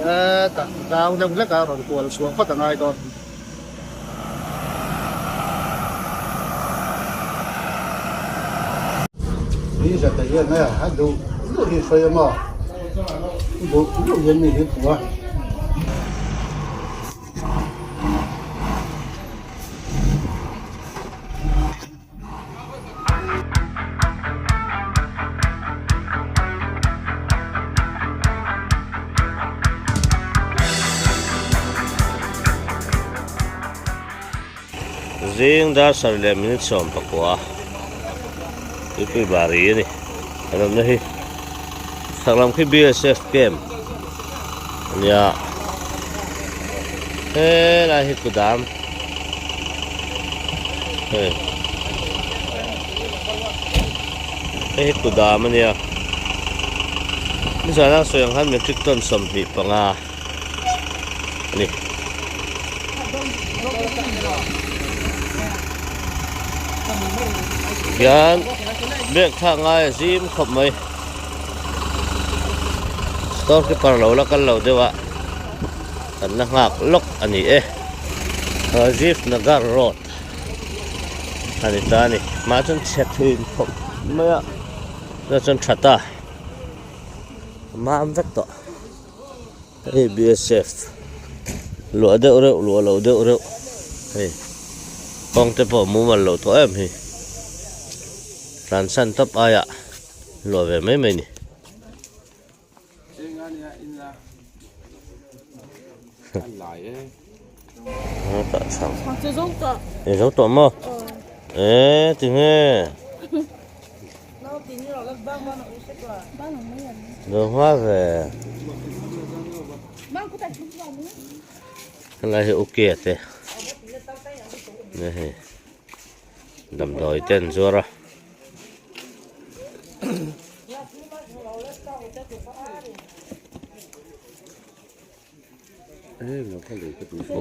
Hetah zau deuh hlek a rawn kual chhuah phawt a ngai dawn. Ni zat ah hian hei a duh duh hi sawi a maw duh duh hian mi hi hmu a. Zing dar sarih leh minute 19 tuipui bari a ni an awmna hi chhak lam khi BSF camp a nia helai hi kudam. Hei hei hi kudam a nia nizan a sawi ang khan metric ton 25 a ni. Hian bag thlak ngai a zim khawp mai store keeper lo la kal lo deuh a. Kan la nghak lawk a ni e. Rajiv Nagar Road a ni ta a ni. Hmah chuan chhe thin khawp mai a, tunah chuan tha ta. A mam vek tawh. Hei BSF luah deuh reuh luah loh deuh reuh hei kawng te pawh mumal loh tawh em hi. Tlansan tawp aiah luah ve mai mai a ni. Zo tawh maw? Eee tinge? Zo hma ve. Helai hi uke te. Hei damdawi te an zuar a.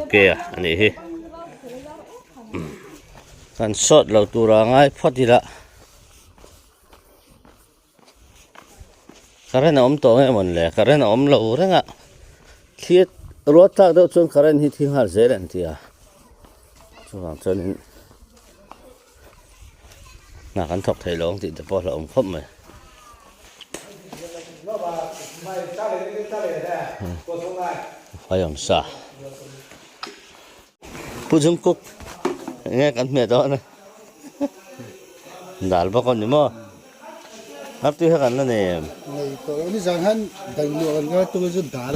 Ok a anih hi kan sawt lo tura ngai phawt ila current a awm tawh nge mawn le current a awm lo reng a thli ruat tlak deuh chuan current hi thi nghal zel an ti a chuvang chuanin. Hna kan thawk thei lo ang tih te pawh a hlauhawm khawp mai. Fai awm sa. Pu Jungkook enge kan hmeh dawn a dal bawk a ni maw? Ngaptui kha kan la nei em? Nei tawh lo nizan khan dailuah kan ngai tung chu dal.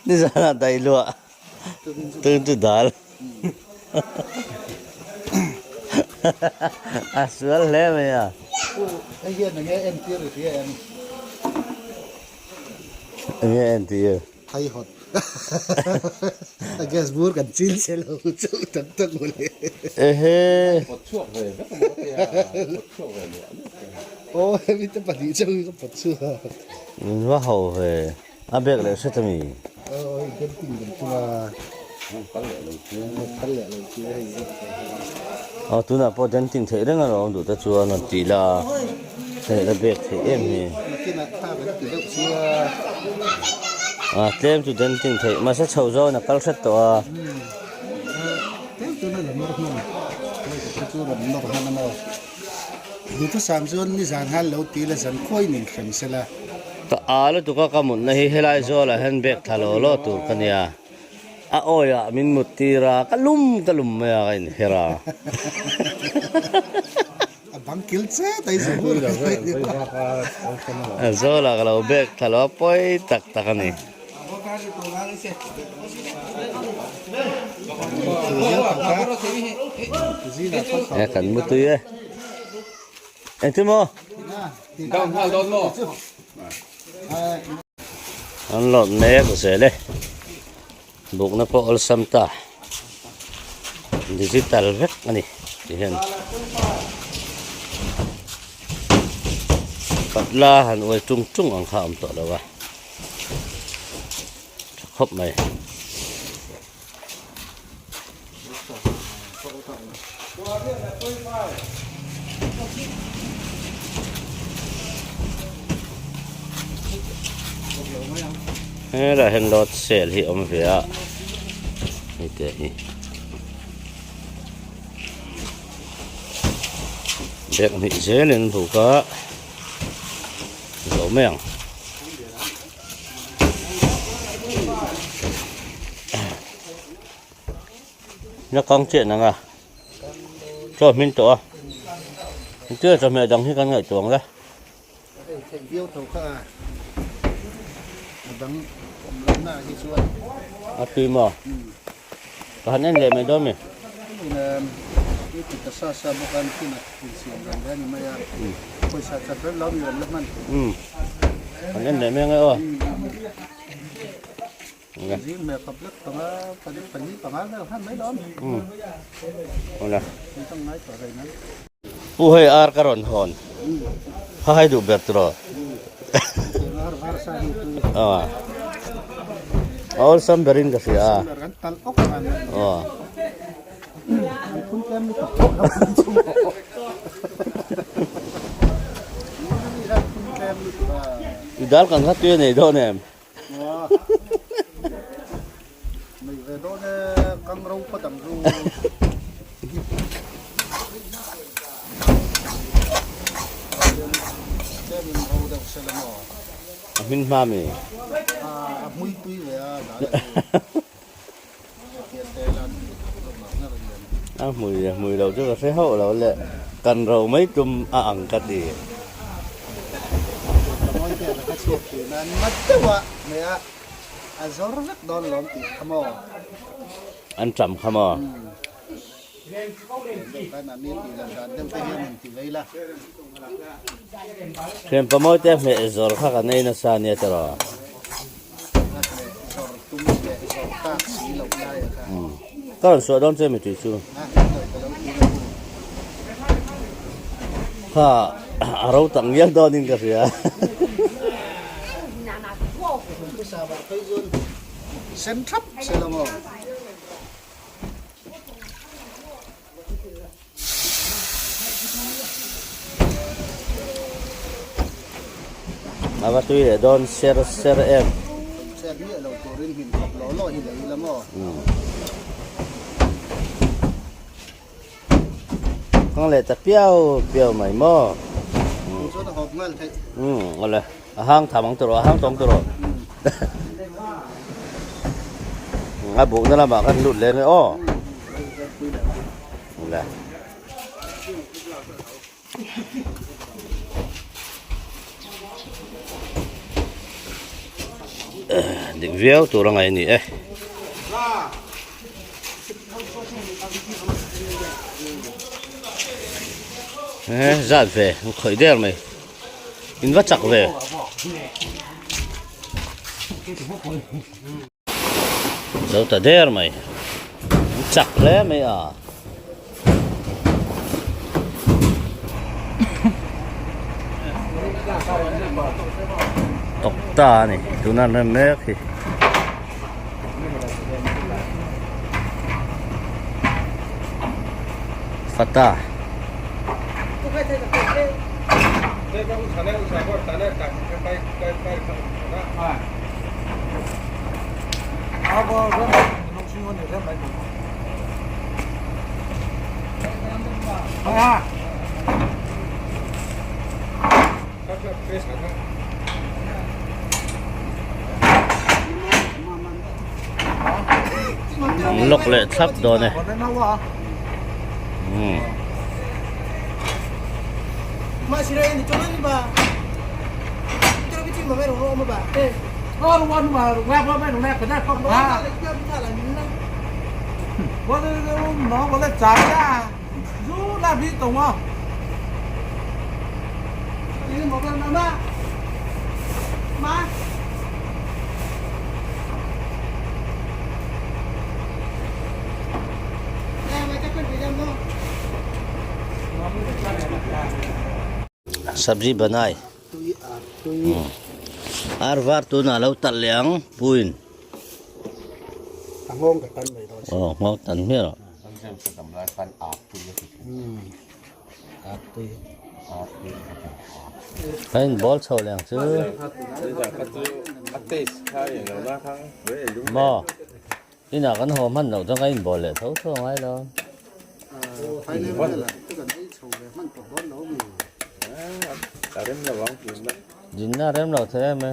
Nizanah dailuah tung chu dal. A sual hle mai a. Hei hian enge entir i hria em? Enge entir? Hai hawt. A gas bur kan chil che lo chauh tak tak mawle. Ehe. Pawt chhuak ve vek maw tia pawt chhuak ve luah luah te. Aw hemi te pahnih chauh hi ka pawt chhuak. Min va ho ve. A bag leh hret a mi? Aw hei camping kan tum a. Kal leh lo chu. Kal leh lo chu hei. Aw tunah pawh denting theih reng alawm duh te chuan rawn tih la hei la bag theih em hi. Nakinah thla kan ti deuh sia. A tlem chu denting theih mahse chho zawn a kal hret tawh a. Tlem chu na la nawr hman hei te chu rawn nawr hman a maw. Duhthusam chuan nizan han lo ti la zan khuai nen hrem se la. Ka a lutuk a ka mutna hi helai zawlah hian bag thla law law tur ka nia. A awiah min mut tir a, ka lum ka lum mai a ka inher a. A bang kil chet a i zuk ur A zawlah ka lo bag thla lo a pawi tak tak a ni. E kan mu tui e. Engtin maw? An lawt mek zel e. Bukna pawh awlsam ta. Digital vek a ni ti hian. Patla han uai tung tung ang kha a awm tawh lo a. Tha khawp mai. Helaiah hian load cell hi a awm ve a hei te hi bag hnih zelin an buk a zo mai ang. Na kang chiah nang a chaw hmin tawh a engtin nge chawhmeh dang hi kan ngaihtuah ang le. Hei theih viau tho kha a a dang awm loh na ah hi chuan. A tui maw? Ka han en leh mai dawn mi? I ti ta sa sa bawk a nikin a insiam reng reng a ni mai a pawisa that reng lo mi awm la hman. Han en leh mai ange aw. Zing hmel kap lek panga pali panga vel khan mai lawm. Awle. Kan tang ngai tawh reng ang. Pu hei ar ka rawn hawn. Kha hai duh ber tiraw. Ar var sa hi tui. Aw. A awlsam berin ka hria a. Ber kan tal awk ang. Aw. An phun tlem lutuk pawh lo phun chu maw. An phun tlem lutuk a. I dal kan kha tui a nei dawn em? Nei ve dawn e, kang ro phawt ang chu. Tlem in ro deuh se la maw? A hmin hma mi? A hmui pui ve a dah leh chu. Tian te la lo ngar ngar hian. A hmui a hmui lo chu ka hre hauh lo le, kan ro mai tum a ang ka ti. Ka ngawi te ka chhuak thin a, nat deuh a hmeh a, a zawr vek dawn lawm tih kha maw? An ṭam kha maw? Thian pamawi te hmeh zawr kha kan ei nasa ania tiraw? Ka rawn suah dawn che mi tui chu. Kha a ro tak ngial dawnin ka hria. A va tui leh dawn ser ser em. Kang leh ta piau piau mai maw. Awle a hang tham ang tawh a hang tawng tawh a bukna lamah khan lut leh nge aw. Awle. Dik viau tur a ngaih a ni e. Zat ve khawih der mai in va chak ve. Zo ta der mai an chak hle mai a. Tawk ta a ni tuna an rem mek hi. Fata. Lawk leh thlap dawn e. Sabzi banai ar var tunah lo talh leh ang puin aw nghawng tan hmiah rawh. Kan in bawl chho leh ang chu. Maw? Inah kan haw hman loh chuan kan in bawl leh tho tho angai lo. Dinna a rem lo thei em e.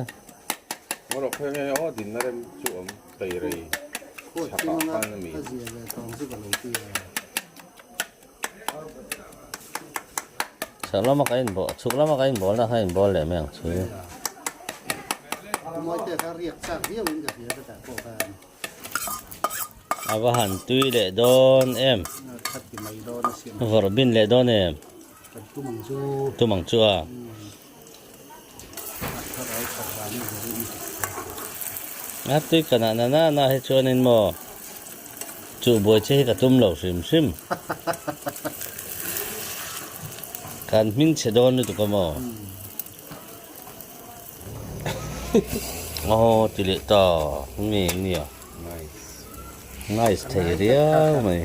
Chhak lama ka in bawl chhuk lama ka in bawl na kha in bawl leh mai ang chu. A va han tui leh dawn em. Vawrh bin leh dawn em. Tum ang chu a. A tui ka nah na na na hi chuanin maw chuh buai che hi ka tum lo hrim hrim. Kan hming chhe dawn lutuk a maw. Aw ti leh ta nge nia. Nice thei riau mai.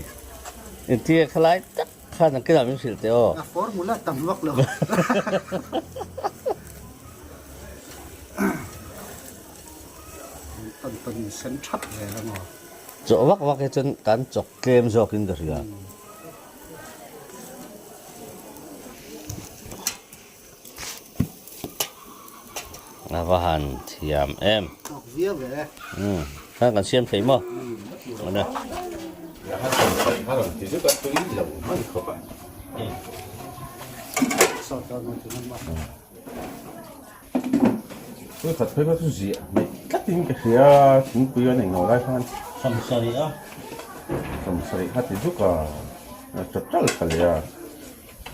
Engtia khalai tak. Khan ang kila min hrilh teh aw. A formula tam vak lo. Tan tan in sen thap zel ang aw. Chawh vak vak hi chuan kan chawk tlem zawkin ka hria. A va han thiam em. Tawk viau e. Umm khan kan siam thei maw? Awle.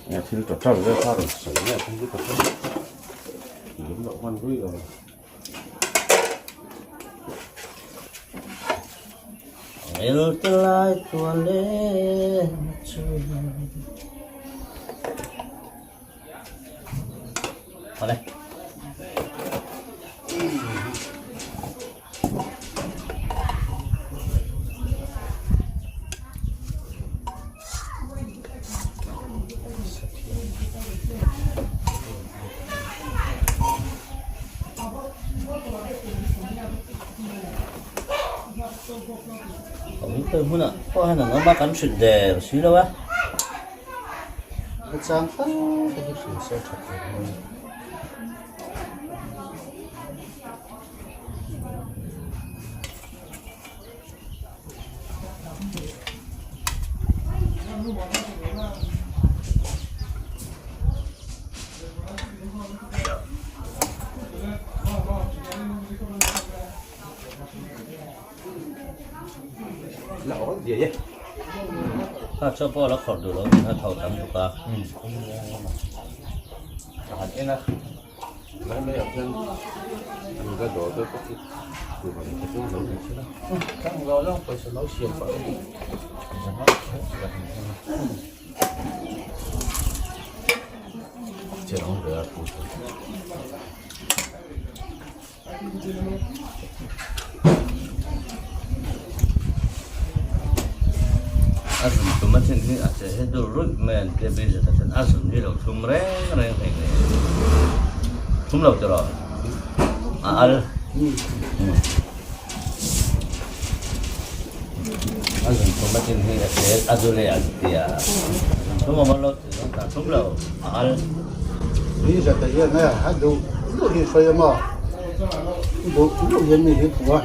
Nge thil total vel kha rawn sawi nge phei chu ka hre lem loh hman rui lo. El te lai tua leng chu Awle. Awm hmunah pawh hian an awm a kan hrilh der si lo a. Ka chang tal te hi hrilh se tha tur a ni. Kha chaw pawh a la khawrh duh lo tih kha tho tam tuk a. Lai mai ah khian an la dawr deuh bawk hi tur ang te chu lo ni thil a. Thlang zawng zawng pawisa lo siam pah a ni. Che ang ve a thu chu. A zun tum a then hi a che he dur ruih mai an tia bridge ah chuan a zun hi lo thum reng reng thei ngei thum lo tiraw a al a zun tum a then hi a che a zu leh an tia thum awm lo ti zawng ta thum lo a al. Bridge ah te hian hei a duh duh hi sawi a maw duh duh hian mi hi phu a.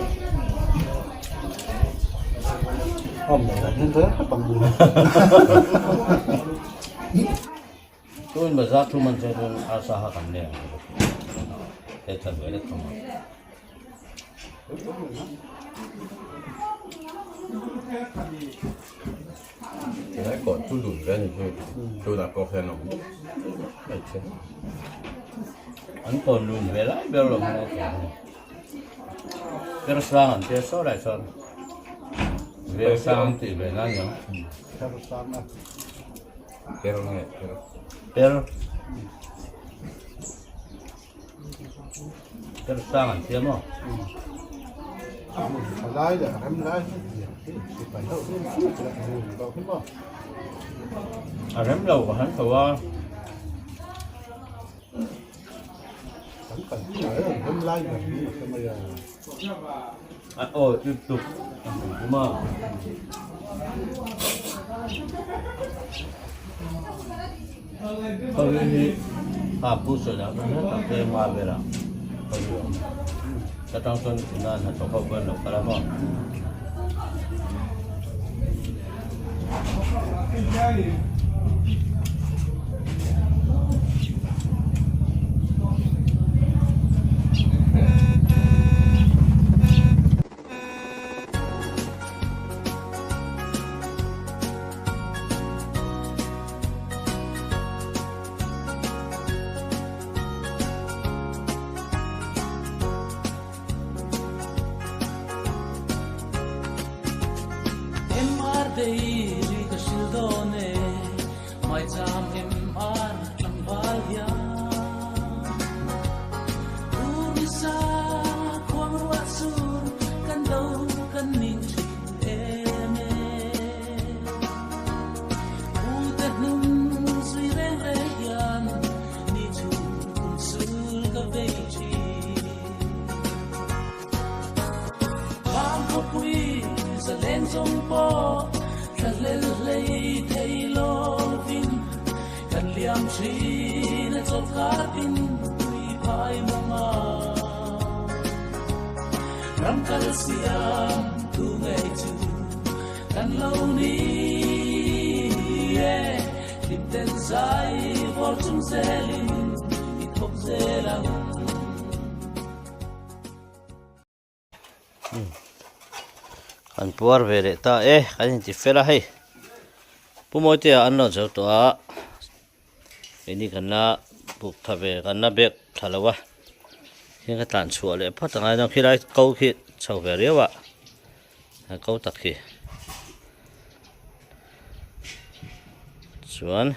Tun bazar thum an che chuan arsa ha kan leng ang he chan ve lek thung ang. Tingai kawn chu lun ve a ni hi tunah pawh hian a awm mai che. An kawn lun ve lai ber lo hmel a tih hi. Per sang an tia saw lai chuan vel sang tih ve na aniang. Per sang a. Per nge per. Per. Per sang an tia maw? A lai leh a rem lai hi sipai ho hian fuk leh run tawh hi maw? A rem lo ka han tho a. Kan kal hnu ah hian rem lai ber niin a hre mai a. Aw ip tuk kuma. Khawi hi a pu sawi dan chu tak te hma velah khawi a awm. Ta tang chuan tuna hnathawk ho pawh an lo kal a maw. Kan puar ve leh ta e kan inti fel a hei Pu Mawitea an lo zo tawh a keini kan la buk tha ve kan la bek tha lo a khian ka tlan chhuah leh phawt angai dawn khilai ko khi chho ve riau a a ko tak khi chuan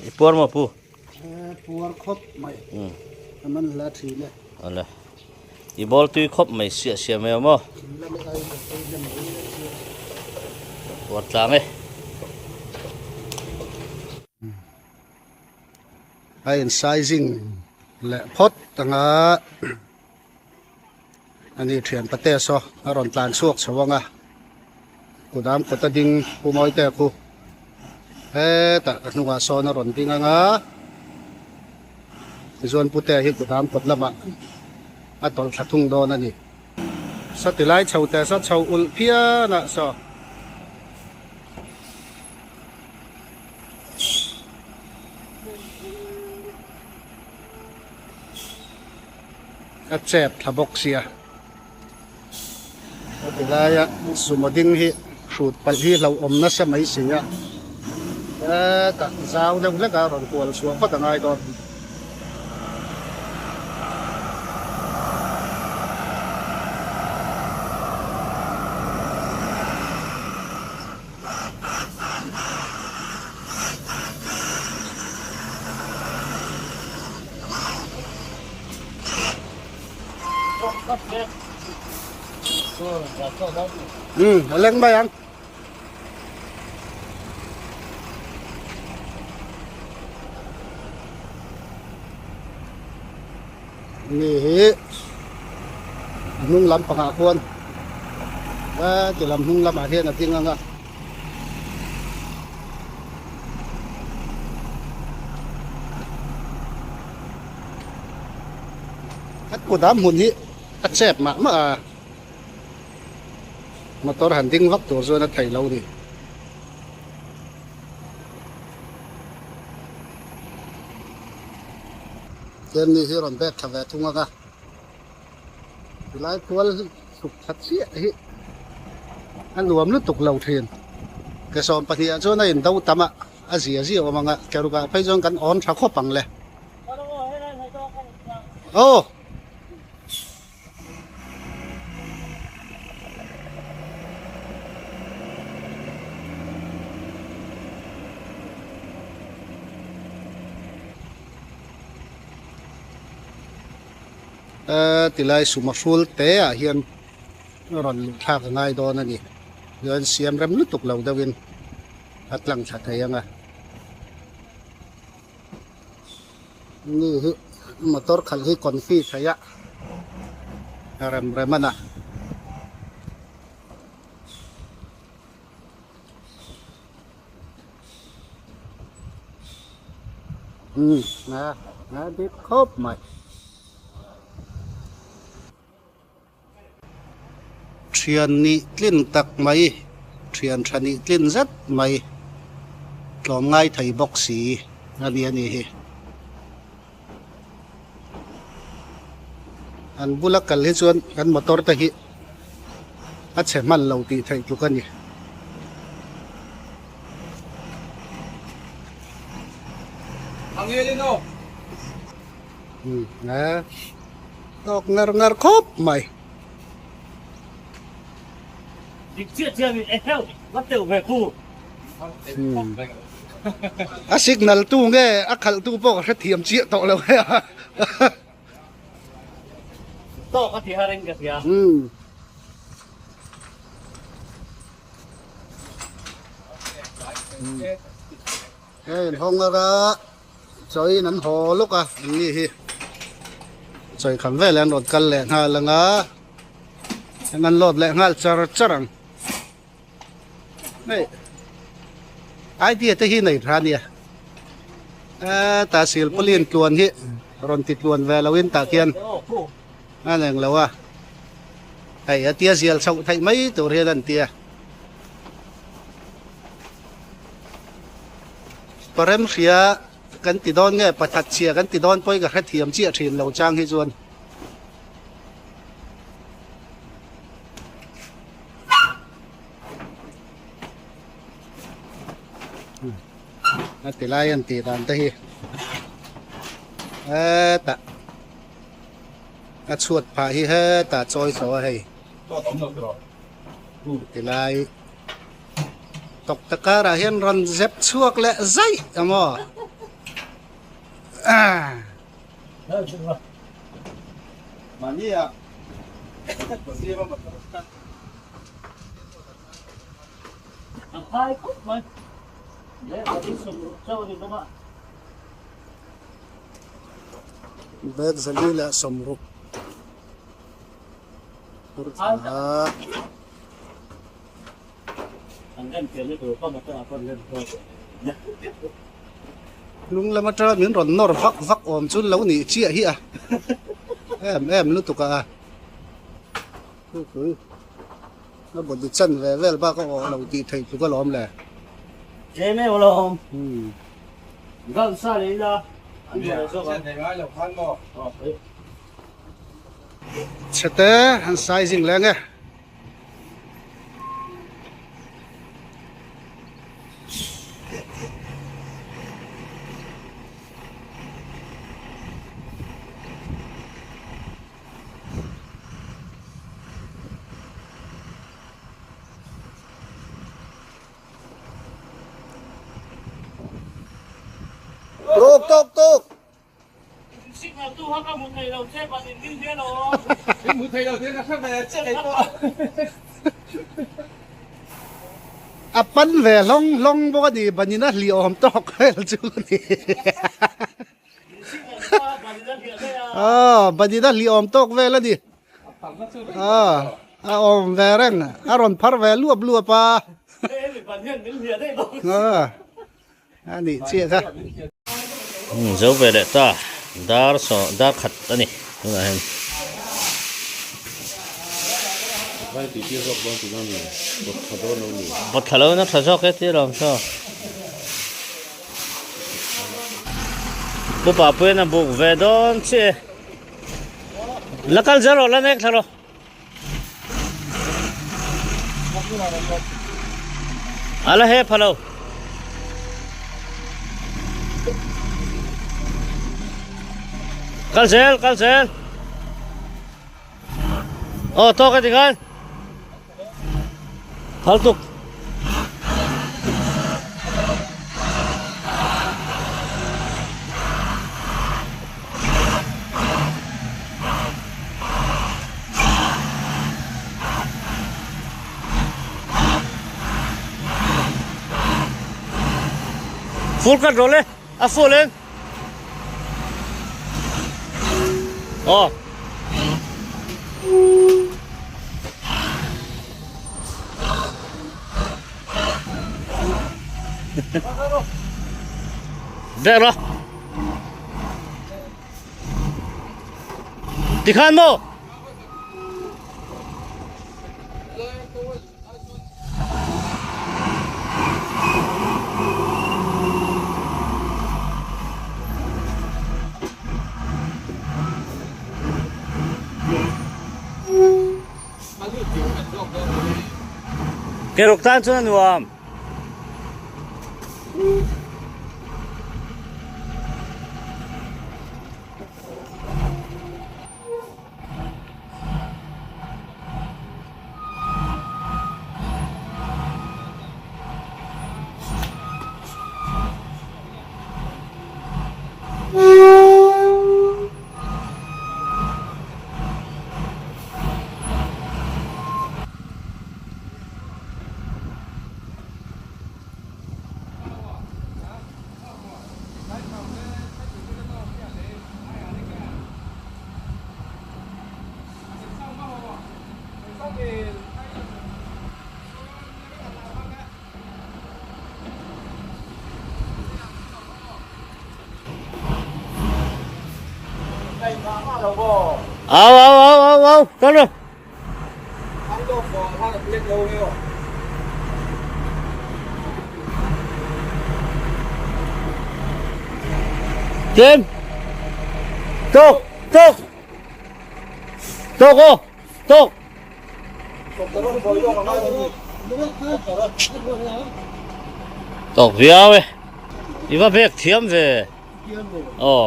i puar maw pu puar khawp mai a man hla thin e ale i ball tui khawp mai siah siah mai maw puar tlang e a in sizing leh phawt anga ani thian pate saw a rawn tlan chhuak chho ang a kudam kawta ding pu mawite khu hetah ka hnungah sawn a rawn ding ang a tichuan pute hi kudam kawt lamah a tawlh thla thung dawn a ni saw ti lai chho teh saw chho ulh phian ah saw. A chep thla bawk sia heti laia sumo ding hi hrut palh hi hlauhawm nasa mai si a hetah zau deuh hlek a rawn kual chhuah phawt a ngai dawn. A leng mai ang. Ni hi a hnung lam pangah khuan ti lam hnung lamah hian a ding ang a. A kut a hmun hi a chep mah mah a motor han ding vak tur chuan a thei lo a ni. Keimni hi rawn bek tha ve thung ang a tilai kual hluk tha chiah hi a nuam lutuk lo thin ke 12 ah chuan a in do tam a a zia zia awm ang a ke ruk ah phei chuan kan awn tha khawp ang le aw. Tilai suma hrul te ah hian rawn luh thlak a ngai dawn a ni chuan siam rem lutuk lo deuh in a tlang thla thei ang a. Ni hi motor khalh hi confi theih a rem rem a na. Umm a a dik khawp mai. Thian nih tlin tak mai, thian tha nih tlin zet mai, tlawmngai thei bawk si a ni a nih hi. An bula kal hi chuan kan motor te hi a chhe hman lo tih theih tluk a ni. Tawk ngar ngar khawp mai. Dik chiah chiah min eheu va teuh ve khu. A signal tu nge a khalh tu pawh ka hrethiam chiah tawh lo he a. Tawk a ti har in ka hria. Hei an hawng ngar a. Chawiin an haw lawk a an ni hi chawi kham vel an rawn kal leh nghal ang a heng an load leh nghal char char ang hei idea te hi nei tha ania heta silpaulin tluan hi rawn ti tluan ve lo in tah khian a neng lo a hei a tia zial chhoh theih mai tur hian an tia. Parem hria kan ti dawn nge pathat chhia kan ti dawn pawhin ka hrethiam chiah thin lo chang hi chuan. A ti lai an tih dan te hi hetah a chhuat phah hi hetah chawi tawh a hei ti lai. Tawkta karah hian rawn zep chhuak leh zaih a maw? Bag zali leh sawmruk. Hnung lam atanga min rawn nawr vak vak awm chu lo nih chiah hi a em em lutuk a pui a body chan ve vel bak a awh lo tih theih tluk alawm le. Chhete an sizing leng e. Tuk tuk tuk. A pan ve hlawng hlawng bawk a ni, banin a hliah awm tawk vel chu a ni. Aw, banin a hliah awm tawk vel a ni. Aw, a awm ve reng, a rawn phar ve luap luap a. Aw. A nih chiah kha. Umm zo ve leh ta dar saw dar khat a ni tunah hian. Bawt thla lo in a tha zawk e tih alawm saw. Pu Papuian a buk ve dawn chiah e. La kal zel rawh la nek thla rawh. A la he pha lo. Kal zel, kal zel. Aw tawk e tikhan. Phal tuk. Full cut rawh le, a full in. Aw. Vek rawh. Tikhan maw? Ke ruk tan chuan a nuam. Au au au au au kal rawh. Tlem. Tawk tawk. Tawk aw tawk. Tawk viau e. I va bek thiam ve. Aw.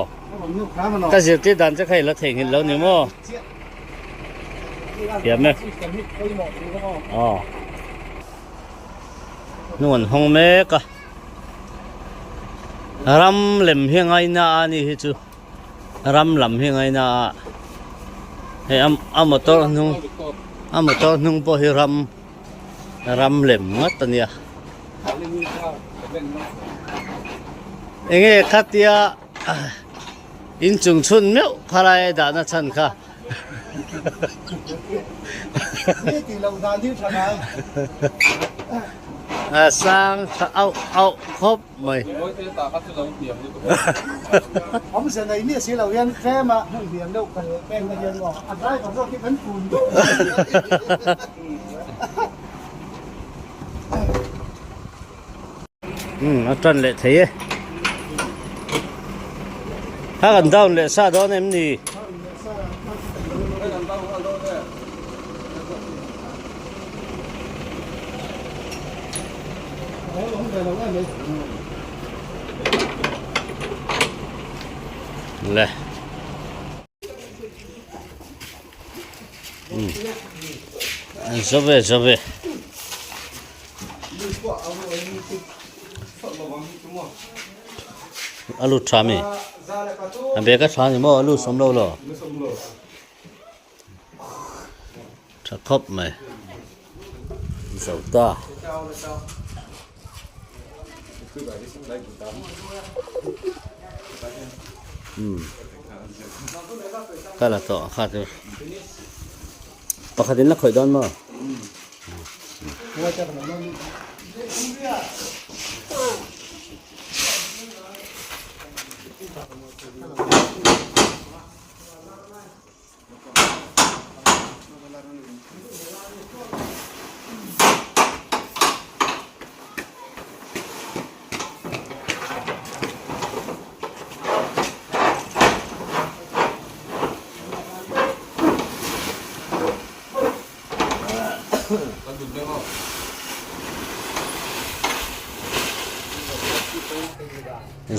Ka zirtir dan che kha i la theihnghilh lo ni maw? Thiam e. Aw. Hnung an hawng mek a. Ram lem hi a ngaina a ni hi chu. Ram lam hi ngaina a hei a motor hnung a motor hnung pawh hi ram ram lem ngawt a nia enge khatia inchung chhun meuh khalai a dahna chhan kha. A sang tha auh auh khawp mai. Umm a tan leh thei e. Kha kan down leh sa dawn em ni? Le. Zo ve zo ve. A lut tha mi. A bag a tha ni maw a lut sawm lo lo. Tha khawp mai. Zo ta. Umm ka la tawh kha chu pakhat in la khawih dawn maw.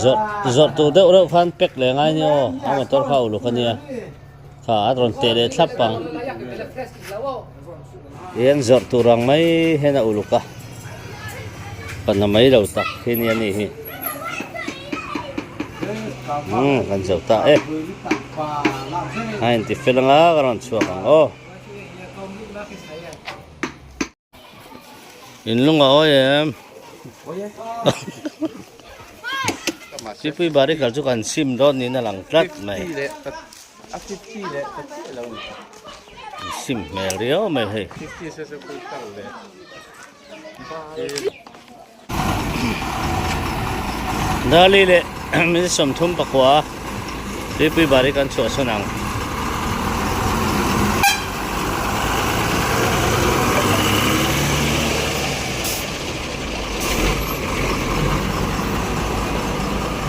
Zawrh zawrh tur deuh reuh khan pack leh ngai nia aw a motor kha uluk ania. Kha a rawn teh leh thlap ang. Eng zawrh tur ang mai hian a uluk a. Pana mai lo tak hi nia ni hi. Umm kan zo ta e. A inti fel anga ka rawn chhuak ang aw. In lung a awi em? Sipui bari kal chu kan sim dawn niin a lang tlat mai. Sim hmel riau mai hei. Dali leh min 36 tuipui bari kan chhuahsawn ang.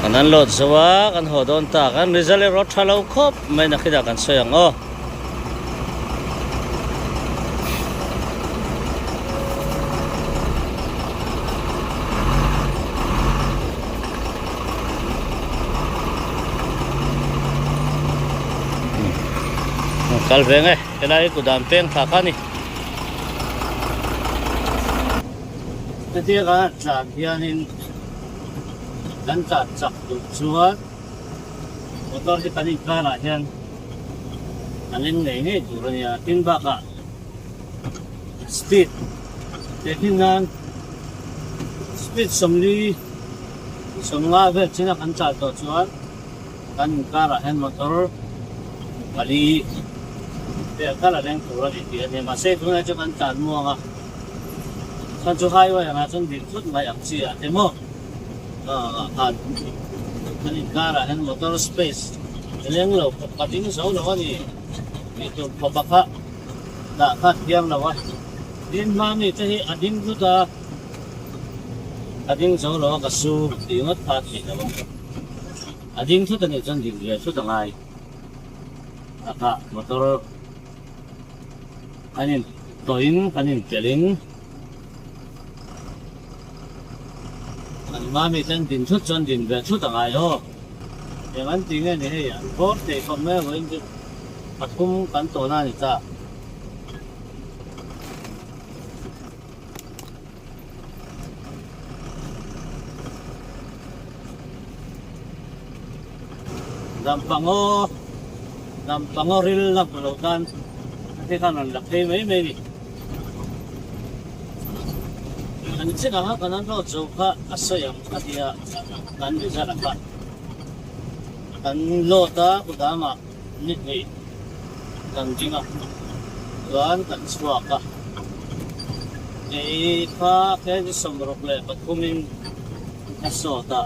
Kan unload zo a, kan haw dawn ta. Kan result erawh tha lo khawp mai nakinah kan sawi ang aw. Kal ve nge helai hi kut dan peng thla kha a ni. Hetiang a tlan hianin kan tlan chak duh chuan motor hi kan inkarah hian an en ngei ngei tur a nia. Tin bakah speed tehkhin nan speed 45 vel chin a kan tlan tawh chuan kan inkarah hian motor pali vel kal a leng tur a ni tih a ni. Mahse tunah chuan kan tlan muang a. Chuan chu highway angah chuan dil thut mai ang chi ah te maw ah khan kan inkarah hian motor space a leng lo khawp ka ding zo lo a ni tih tur khawpa kha dah kha a thiang lo a tin hma mi te hi a ding thut a a ding zo lo a ka su tih ngawt kha a theih lo a a ding thut a nih chuan ding ve thut a ngai a kha motor. Kan in tawhin kan in pelhin kan mami ten din thut chuan din ve thut a ngai aw. Eng an ti nge ni hei an bawr thei khawp mai avangin chu pathum kan tawhna a ni ta. Dampangaw Dampangaw ril la hmu lo tan heti khan rawn la phei mai mai a ni. Kan chin anga kan an rawt zo kha a sawi ang a ti a, kan result a kha kan load a kudamah ni hnih kan ding a chuan kan chhuak a kei kha kg 63 in a sawt a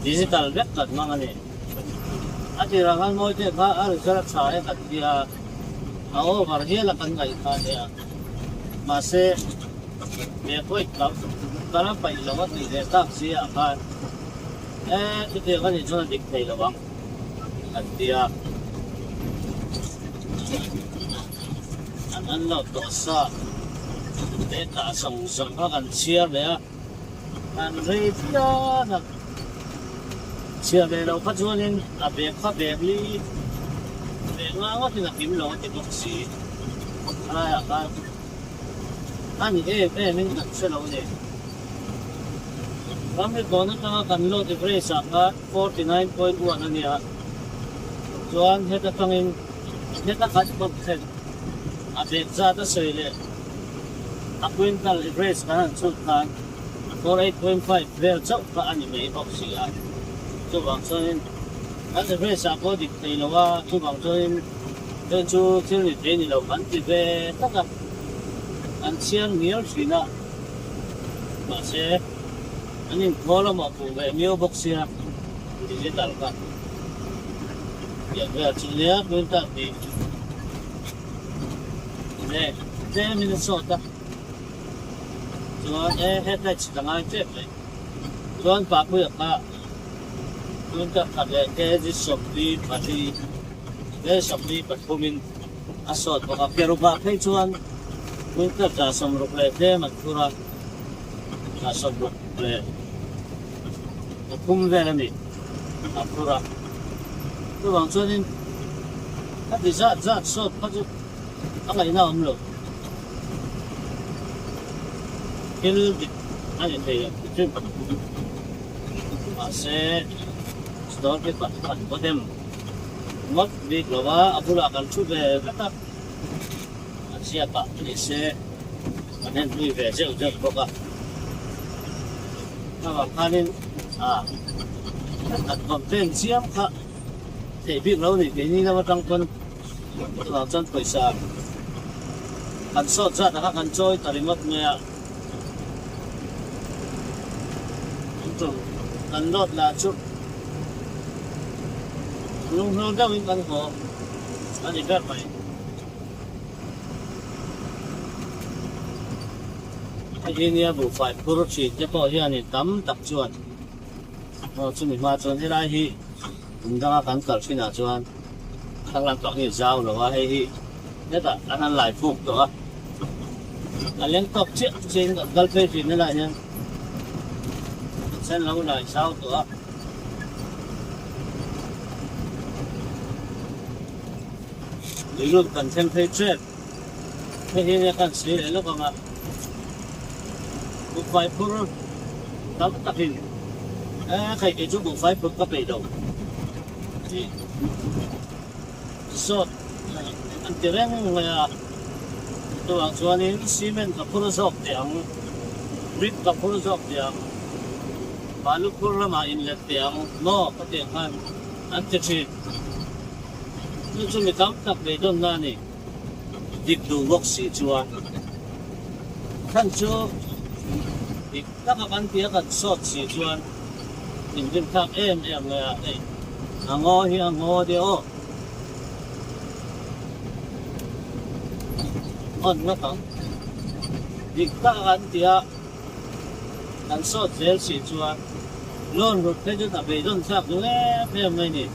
digital vek kan hmang a ni a tirah khan mawi te kha a result tha e kan tia a over hial a kan ngaih kha nia mahse he point ka la paih lo a tih leh tak si ah khan e chutiang a nih chuan a dik thei lo ang. An ti a, an an lo tawh sa data zawng zawng kha kan chhiar leh a, kan rei phian a, chhiar leh loh kha chuanin a bag kha bag li bag nga ngawtin a kim lo a ti bawk si, helaiah khan a ni em em in kan hre lo a ni. Ramri kawn atanga kan load average ah khan. 49.1 a nia chuan heta tangin heta khat bawk thlen a bag zat a sawi leh a quintal average kan han chhut khan 48.5 vel chauh kha a ni mai bawk si a, chuvang chuanin kan average ah pawh dik thei lo a, chuvang chuanin heng chu thil ni thei ni lo kan ti ve tak a, an chhiar ngial thin a, mahse. An inkhawl a mawhpuh ve miau bawk sia digital kha pian vel chu nia quintal tih nge tlem in a sawt a chuan e headlight ka ngai tep mai chuan Papuia kha quintal khat leh kg 44 nge 43 in a sawt bawk a kerubah phei chuan quintal 60 leh tlem an phur a. 63 vel a ni a phur a, chuvang chuanin a ti zat zat sawt kha chu a ngaihna a awm lo, thil dik a ni thei lo tih chu mahse store keeper khan vaw dem ngawt bik lo a, a bulah kan thu ve vek a, a ziakah ni se. Kan en hlui ve zeuh zeuh bawk a, chuvang khanin ah kan complain chiam kha. Theih bik lo ni keini lam atang chuan chuvang chuan pawisa kan sawt zat ah kha kan chawi ta ringawt mai a, an tum kan load lah chu lunghnur deuhin kan haw a ni ber mai. Hei hi nia buhfai phur thin te pawh hianin tam tak chuan aw chumi hma chuan helai hi kum danga kan kal thinah chuan thlang tawh hi zau lo a, hei hi hetah an han lai fuk tawh a, a leng tawk chiah chiahin kan kal phei thin helai hian sen lo lai zau tawh a. Lut kan thleng phei tep. Hei hi nia kan sawi leh lawk ang a, buhfai phur tam takin e khai kei chu buhfai phur ka peih lo tih sawt an ti reng mai a, chuvang chuanin cement ka phur zawk teh ang, brick ka phur zawk teh ang, balu phur lamah inlet teh ang maw ka tih ang khan an ti thin. Chu chu mi tam tak beidawnna a ni. Dik duh bawk si chuan khan chu dik taka kan tia kan sawt si chuan thinrim thlak em em mai a, hei a ngaw hi a ngaw deuh aw. On ngawt ang. Dik taka kan tia kan sawt zel si chuan loan rut phei chu a beidawn thlak duh em em mai ni.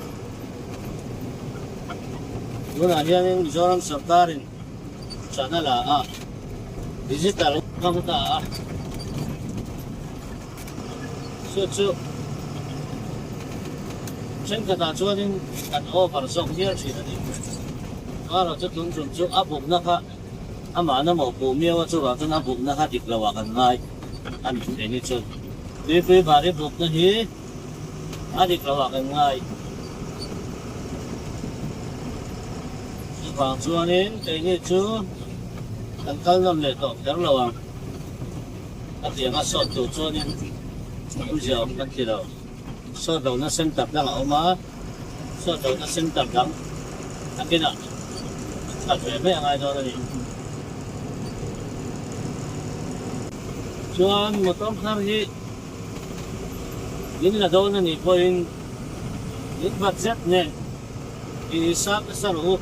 Tunah hianin Mizoram sorkarin chana la a, digital hmang ta a, chu chu thenkhatah chuanin kan over zawk hial thin a ni. Erawh chu tun tum chu a bumna kha amahna mawhpuh miau a, chuvang chuan a bumna kha dik loah kan ngai a ni thei ni chu. Tuipui bari bumna hi. A dik lo ah kan ngai. Chuvang chuanin keini chu kan kal nawn leh tawh kher lo ang. A tianga sawt tur chuanin awmzia awm kan ti lo. Sawt lohna center dang a awm a, sawt lohna center dang takinah kal ve mai a ngai dawn a ni. Chuan motor thar hi. Min la dawn a nih pawhin min budget nen i sap nasa rawh u.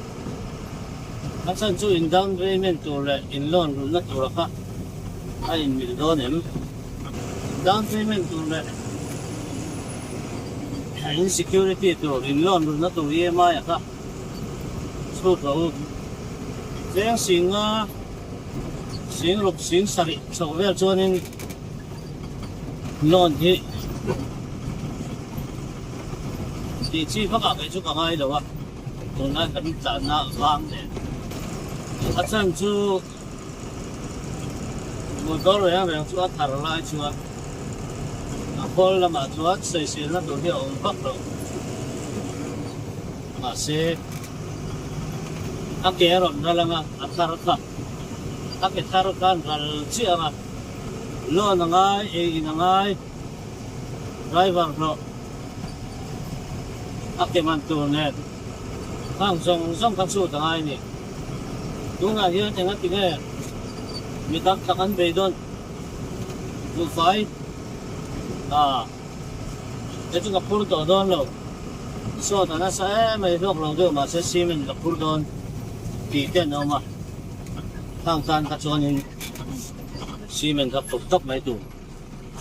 A chhan chu in down payment tur leh in loan rulhna tura kha a inmil dawn em? Down payment tur leh in security tur, in loan rulhna tur EMI a kha chhut rawh u. Cheng singa singruk singsarih chho vel chuanin. Loan hi tih chi vak ah kei chu ka ngai lo a, tunlai kan tlanna vang nen a chhan chu motor reng reng chu a thar lai chuan a khawl lamah chuan sawiselna tur hi a awm vak lo mahse a ke a rawn ral ang a, a thar kha a ke thar khan ral chiah ang a. Loan a ngai, ei in a ngai, driver hlawh a ke man tur nen khang zawng zawng kha chhut a ngai a ni. Tunah hian eng a ti nge mi tam tak an beidawn duhfai a, he chu ka phur tawh dawn lo, sawt a nasa em mai hlawk lo deuh mahse cement ka phur dawn tih te an awm a, khang tan kha chuanin. Cement kha fawk tawp mai tur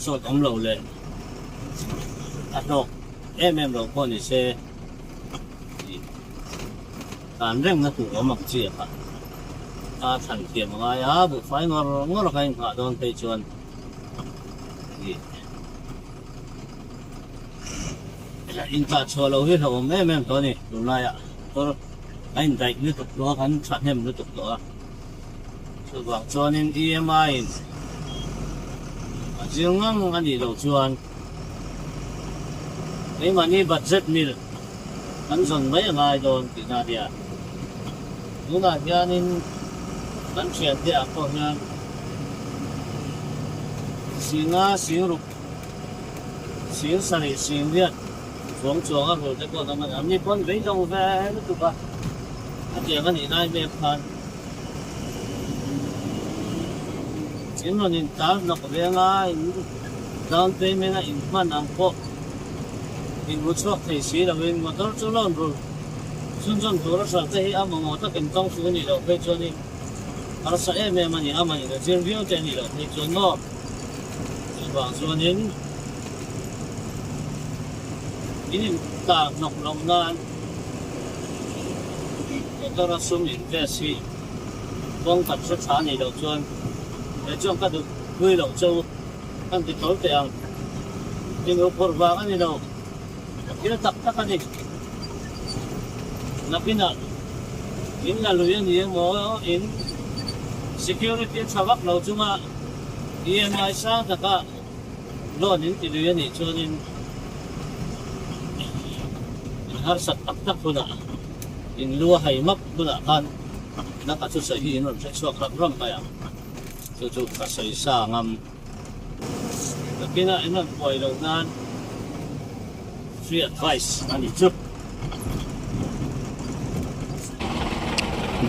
sawt awm lo leh a hlawk em em lo pawh ni se tih dan reng na tur awm ang chi a kha a thlan thiam a ngai a, buhfai ngawr ngawr a ka inghah dawn phei chuan tih intah chhuah loh hi hlauhawm em em tawh a ni tunlaiah motor a indaih lutuk tawh a kan thahnem lutuk tawh a. Chuvang chuanin EMI in a zir ngang a nih loh chuan keimahni budget mil kan zawn mai a ngai dawn tihna a nia. Tunah hianin kan thiante ah pawh hian Singa, Singruk, Singsarih, Singriat. Chuang chuang a rul te pawh an awm a ni. Anni pawn beidawng ve lutuk a, a tiang a nih lai mek khan in rawn intar hnawk veng a, in down payment a inhman ang pawh inhmu chhuak thei si loin motor chu loan rul chhunzawm tur a hralh te hi a mamawh takin tawng fu nih loh phei chuanin harsa em em a ni, a man in a zir viau te a nih loh phei chuan maw? Chuvang chuanin in intar hnawk loh nan motor a sum invest hi kawng kan hre tha nih loh chuan he chuan ka duh pui loh che u kan ti tawl teh ang. Inru phurh vang a ni lo, thil tak tak a ni. Nakinah in la lui a ni emaw in security a tha vak lo chunga EMI sang taka loan in ti lui a nih chuanin in harsat tak tak hunah in lu a hai map hunah khan naka chu sawi hi in rawn hre chhuak ram ram mai ang. Chu chu ka sawi sa ngam. Nakinah in rawn buai loh nan free advice a ni chu.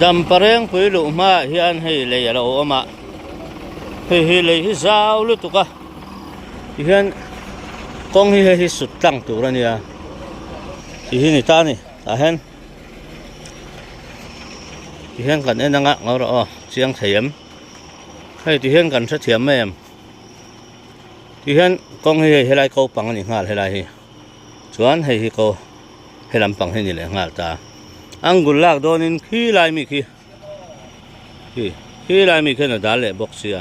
Damparengpui luh hmaah hian hei lei a lo awm a. Hei hi lei hi zau lutuk a tihian kawng hi hei hi sut tlang tur a nia tih hi ni ta a ni tah hian tihian kan en anga ngaw rawh aw chiang thei em hei tihian kan hrethiam mai em tihian kawng hi hei helai ko pang a ni nghal helai hi chuan hei hi ko helam pang hi a ni leh nghal ta angul lak dawnin khilai mi khi. Khi khi lai mi khian a dal leh bawk sia.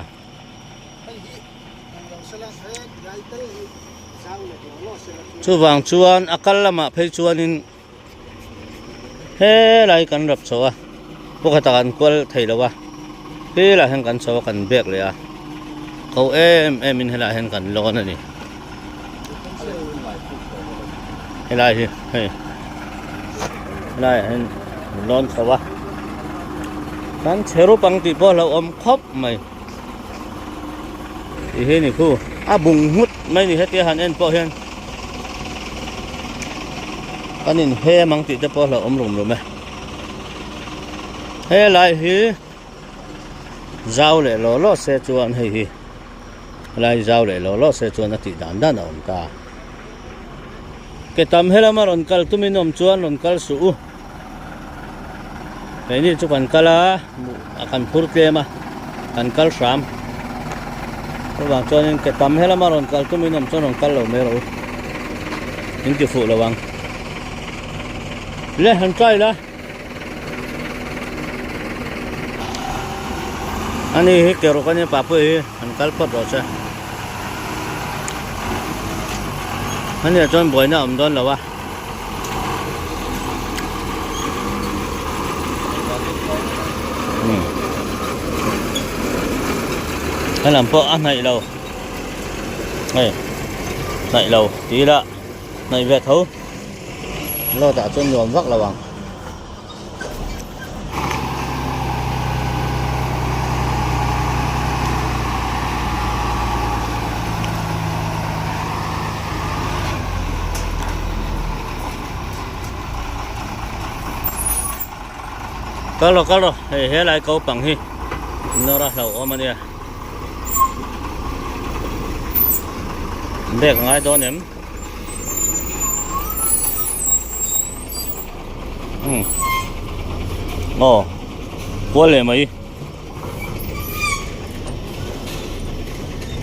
Chuvang chuan a kal lamah phei chuanin helai kan rap chho a pakhatah kan kual thei lo a helaiah hian kan chho a kan bek leh a ko em em in helaiah hian kan lawn a ni helai hi hei helaiah hian lawn chho a kan chhe rup ang tih pawh a hlauhawm khawp mai tih hi ni khu a bung nghut mai ni hetia han en pawh hian kan inhem ang tih te pawh a hlauhawm rum rum e helai hi zau leh law law se chuan hei hi helai zau leh law law se chuan a tih dan dan a awm ta. Ke tam helama rawn kal tumin awm chuan rawn kal suh u. Keini chu kan kal a, a kan phur tlem a, kan kal hram. Chuvang chuanin ke tam helama rawn kal tumin awm chuan rawn kal lo mai rawh u. In ti fuh lo ang. Le han try la. Ani hi ke ruk ania papui hi an kal phawt rawh se ania chuan buaina a awm dawn lo a. Helam pawh a hnaih lo hei hnaih lo ti ila hnaih ve tho. Load ah chuan nuam vak lo ang. Kal rawh kal rawh hei helai ko pang hi nawr a hlauhawm a nia. Bag a ngai dawn em? Aw kual leh mai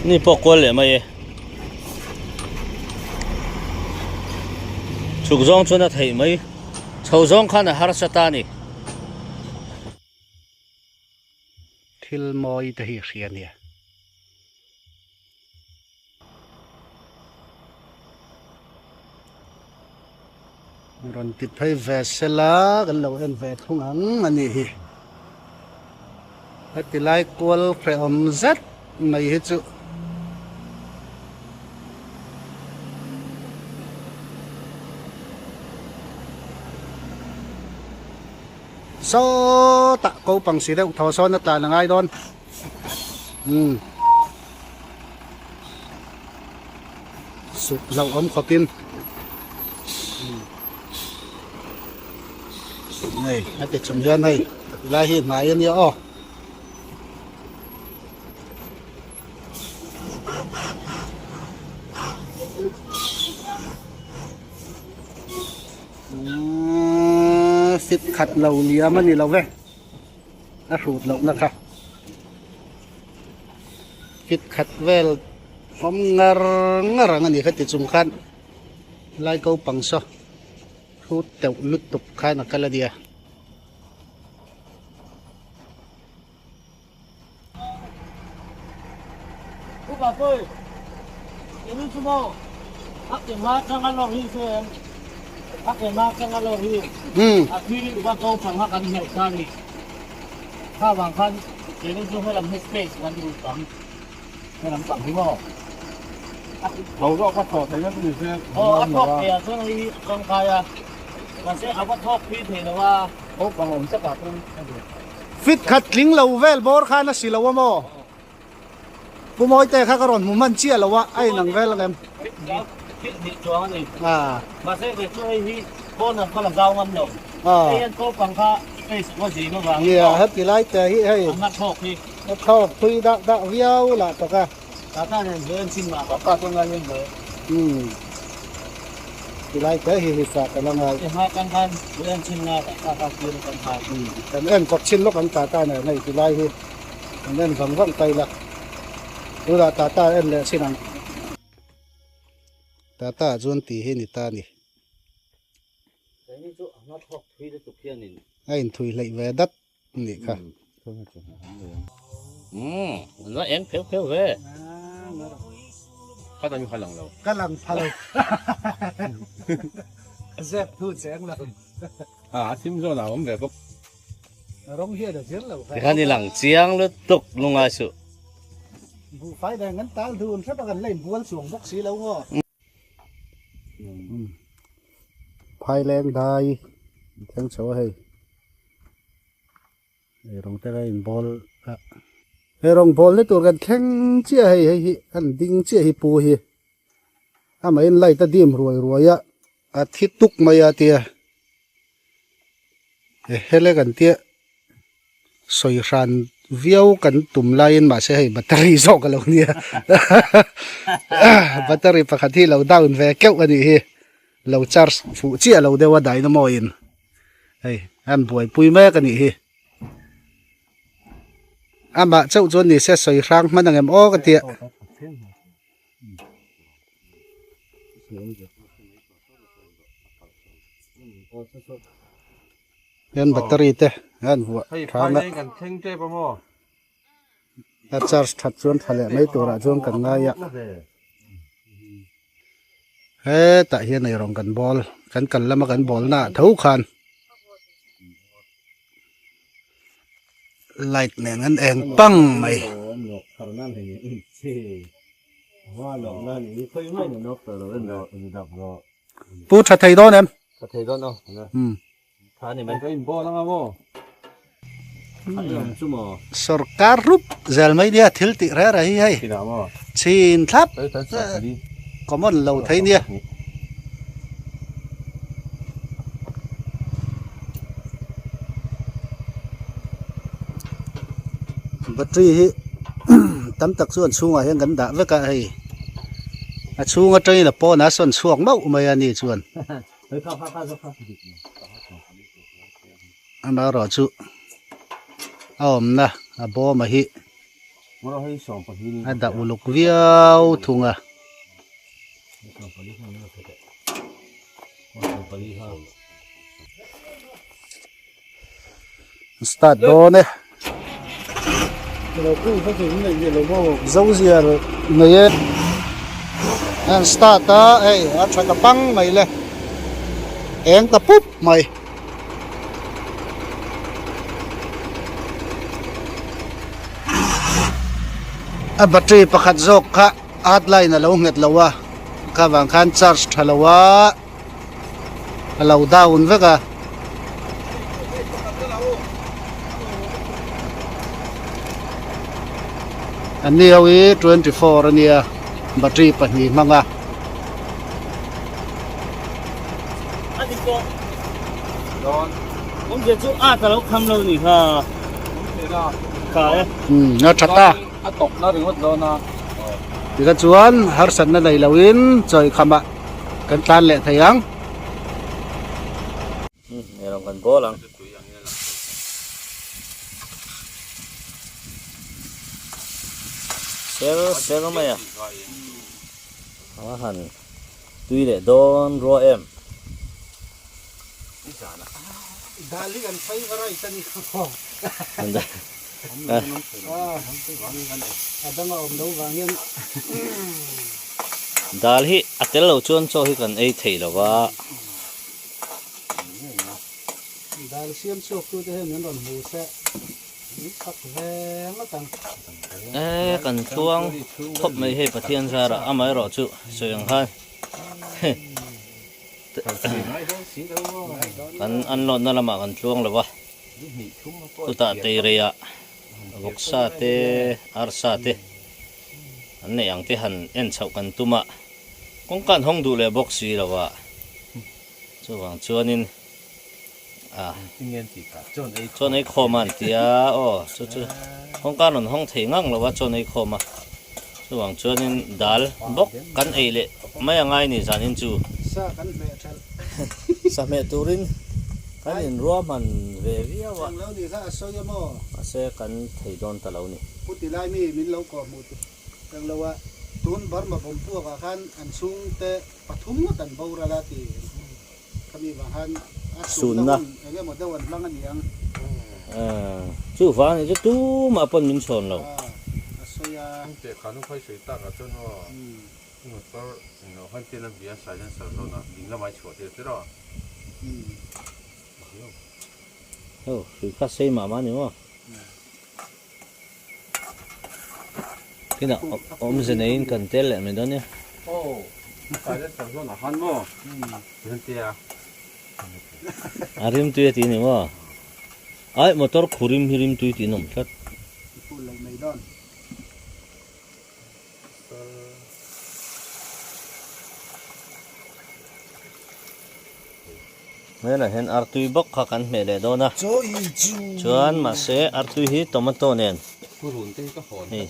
ni pawh kual leh mai e chhuk zawng chuan a theih mai chho zawng khan a harsa ta a ni. Thil mawi te hi hria nia. Rawn ti phei ve sela kan lo en ve thung ang a nih hi. Heti lai kual hrehawm zet mai hi chu. Sawtah ko pang si deuh thaw sawn a tlan a ngai dawn. Umm. Suk hlauhawm khawpin. Hei a ti chung hian hei tilai hi hnai a nia aw. Fit khat lo liam a ni lo ve a hrut lohna kha fit khat vel awm ngar ngar ang a ni kha ti chung khan lai ko pang saw hrut teuh lutuk khan a kal a nia. Fit khat tling lo vel bawr khan a si lo a maw? Pu Mawite kha ka rawn hmu hman chiah lo a, a inang vel ang em? Nia, heti lai te hi hei a thawk thui dah dah viau lah tak a. Umm tilai te hi hi sa ka la ngai. Umm kan en kawp chin lawk ang tata nen hei tilai hi kan en vang vang ta ila tunah tata en leh chin ang. Tata ah chuan tih hi ni ta a ni. A inthui hleih ve dat. Nih kha. Umm, la eng pheu pheu ve. Ka tan kha lang lo. Ka lang pha lo. Zep thu cheng lo. A thim zawn a awm ve bawk. Rawng hian a zir lo. Tikhan i lang chiang lutuk lungai suh. Buhfai dan kan tal dun hrep a kan la inbual chuang bawk si lo maw. Phaileng dai thleng chho a hei. Ei rawng te ka in bawl a ei rawng bawl na tur kan thleng chiah hei hei hi an ding chiah hi pu hi amah in light a dim ruai ruai a a thi tuk mai a tia hele kan tia sawi hran viau kan tum laiin mahse hei battery zawk a lo nia battery pakhat hi lo down ve keuh a nih hi lo charge fuh chiah lo deuh a dynamo in. Hei an buaipui mek a nih hi. Amah chauh chuan ni se sawi hrang hman ang em aw ka tia. Hian battery te an vuah tha na. A charge that chuan tha leh mai turah chuan kan ngai a. Hetah hian eirawng kan bawl kan kal lama kan bawl naah tho khan light nen an eng pang mai. Pu tha thei dawn em? Sorkar rup zel mai nia thil tih reh reh hi hei chhin thlap common lo thei nia. Battery hi tam tak chu an chhungah hian kan dah vek a hei a chhung atangin a pawnah a sawn chhuak mauh mai a ni chuan. Amaherawh chu a awmna a bawma hi a dah uluk viau thung a. Start dawn e. Zozial nei e. An start a hei a tha ta pang mai le. Eng ta pup mai. A battery pakhat zawk kha hard line a lo nghet lo a kha vang khan charge tha lo a. A lo down vek a. An ni ho hi 24 ania battery pahnih hmang a. Awmzia chu at a lo kham lo ni kha. Kha e. Umm a tha ta. A tawp na ringawt dawn a. Tikha chuan harsatna nei loin chawi khamah kan tlan leh thei ang. Umm erawh kan bawl ang. Ser ser mai a. A han tui leh dawn rua em. Dal hi kan favorite a ni khaw. A dang a awm lo vang hian. Dal hi a tel lo chuan chaw hi kan ei thei lo va. Dal siam chhuak tute hian min rawn hmu se min chak ve ngawt ang. E kan tluang khawp mai hei Pathian zarah amaherawh chu sawi ang khan kan an lawnna lamah kan tluang lo va chutah teireiah vawksa te arsa te an neih ang te han en chhoh kan tum a kawngka an hawng duh leh bawk si lo va chuvang chuanin a chawn ei khawm a an ti a aw chu chu kawngka an rawn hawng thei ngang lo a chawn ei khawm a chuvang chuanin dal bawk kan ei leh mai a ngai ni zanin chu sa kan hmeh thelh sa hmeh turin kan inruahman ve viau a englo ni kha a sawi a maw mahse kan thei dawn ta lo ni pu ti lai mi min lo kawh hmuh tur englo a tun Burma bawmpuak ah khan an chhungte pathum ngawt an boral a ti. Khami vang khan a sunna hun eng emaw deuh an hmang a ni ang. Chu vang ni chu tumah pawn min chhawn lo. A sawi a. Chungte kha nu phai sawi tak ah chuan aw motor englo khan chen a bia silencer zawn ah ding lamah i chhuah tir tir a. Ho hrui kha sei mah mah a ni maw. Kinah awmze neiin kan tel leh mai dawn nia. Aw, silencer zawn ah khan maw hian te a. A rimtui a ti ni maw? Ai motor khu rim hi rimtui tih an awm tlat. I phul lo mai dawn. Hmelah hian artui bawk kha kan hmeh leh dawn a, chuan mahse artui hi tomato nen hei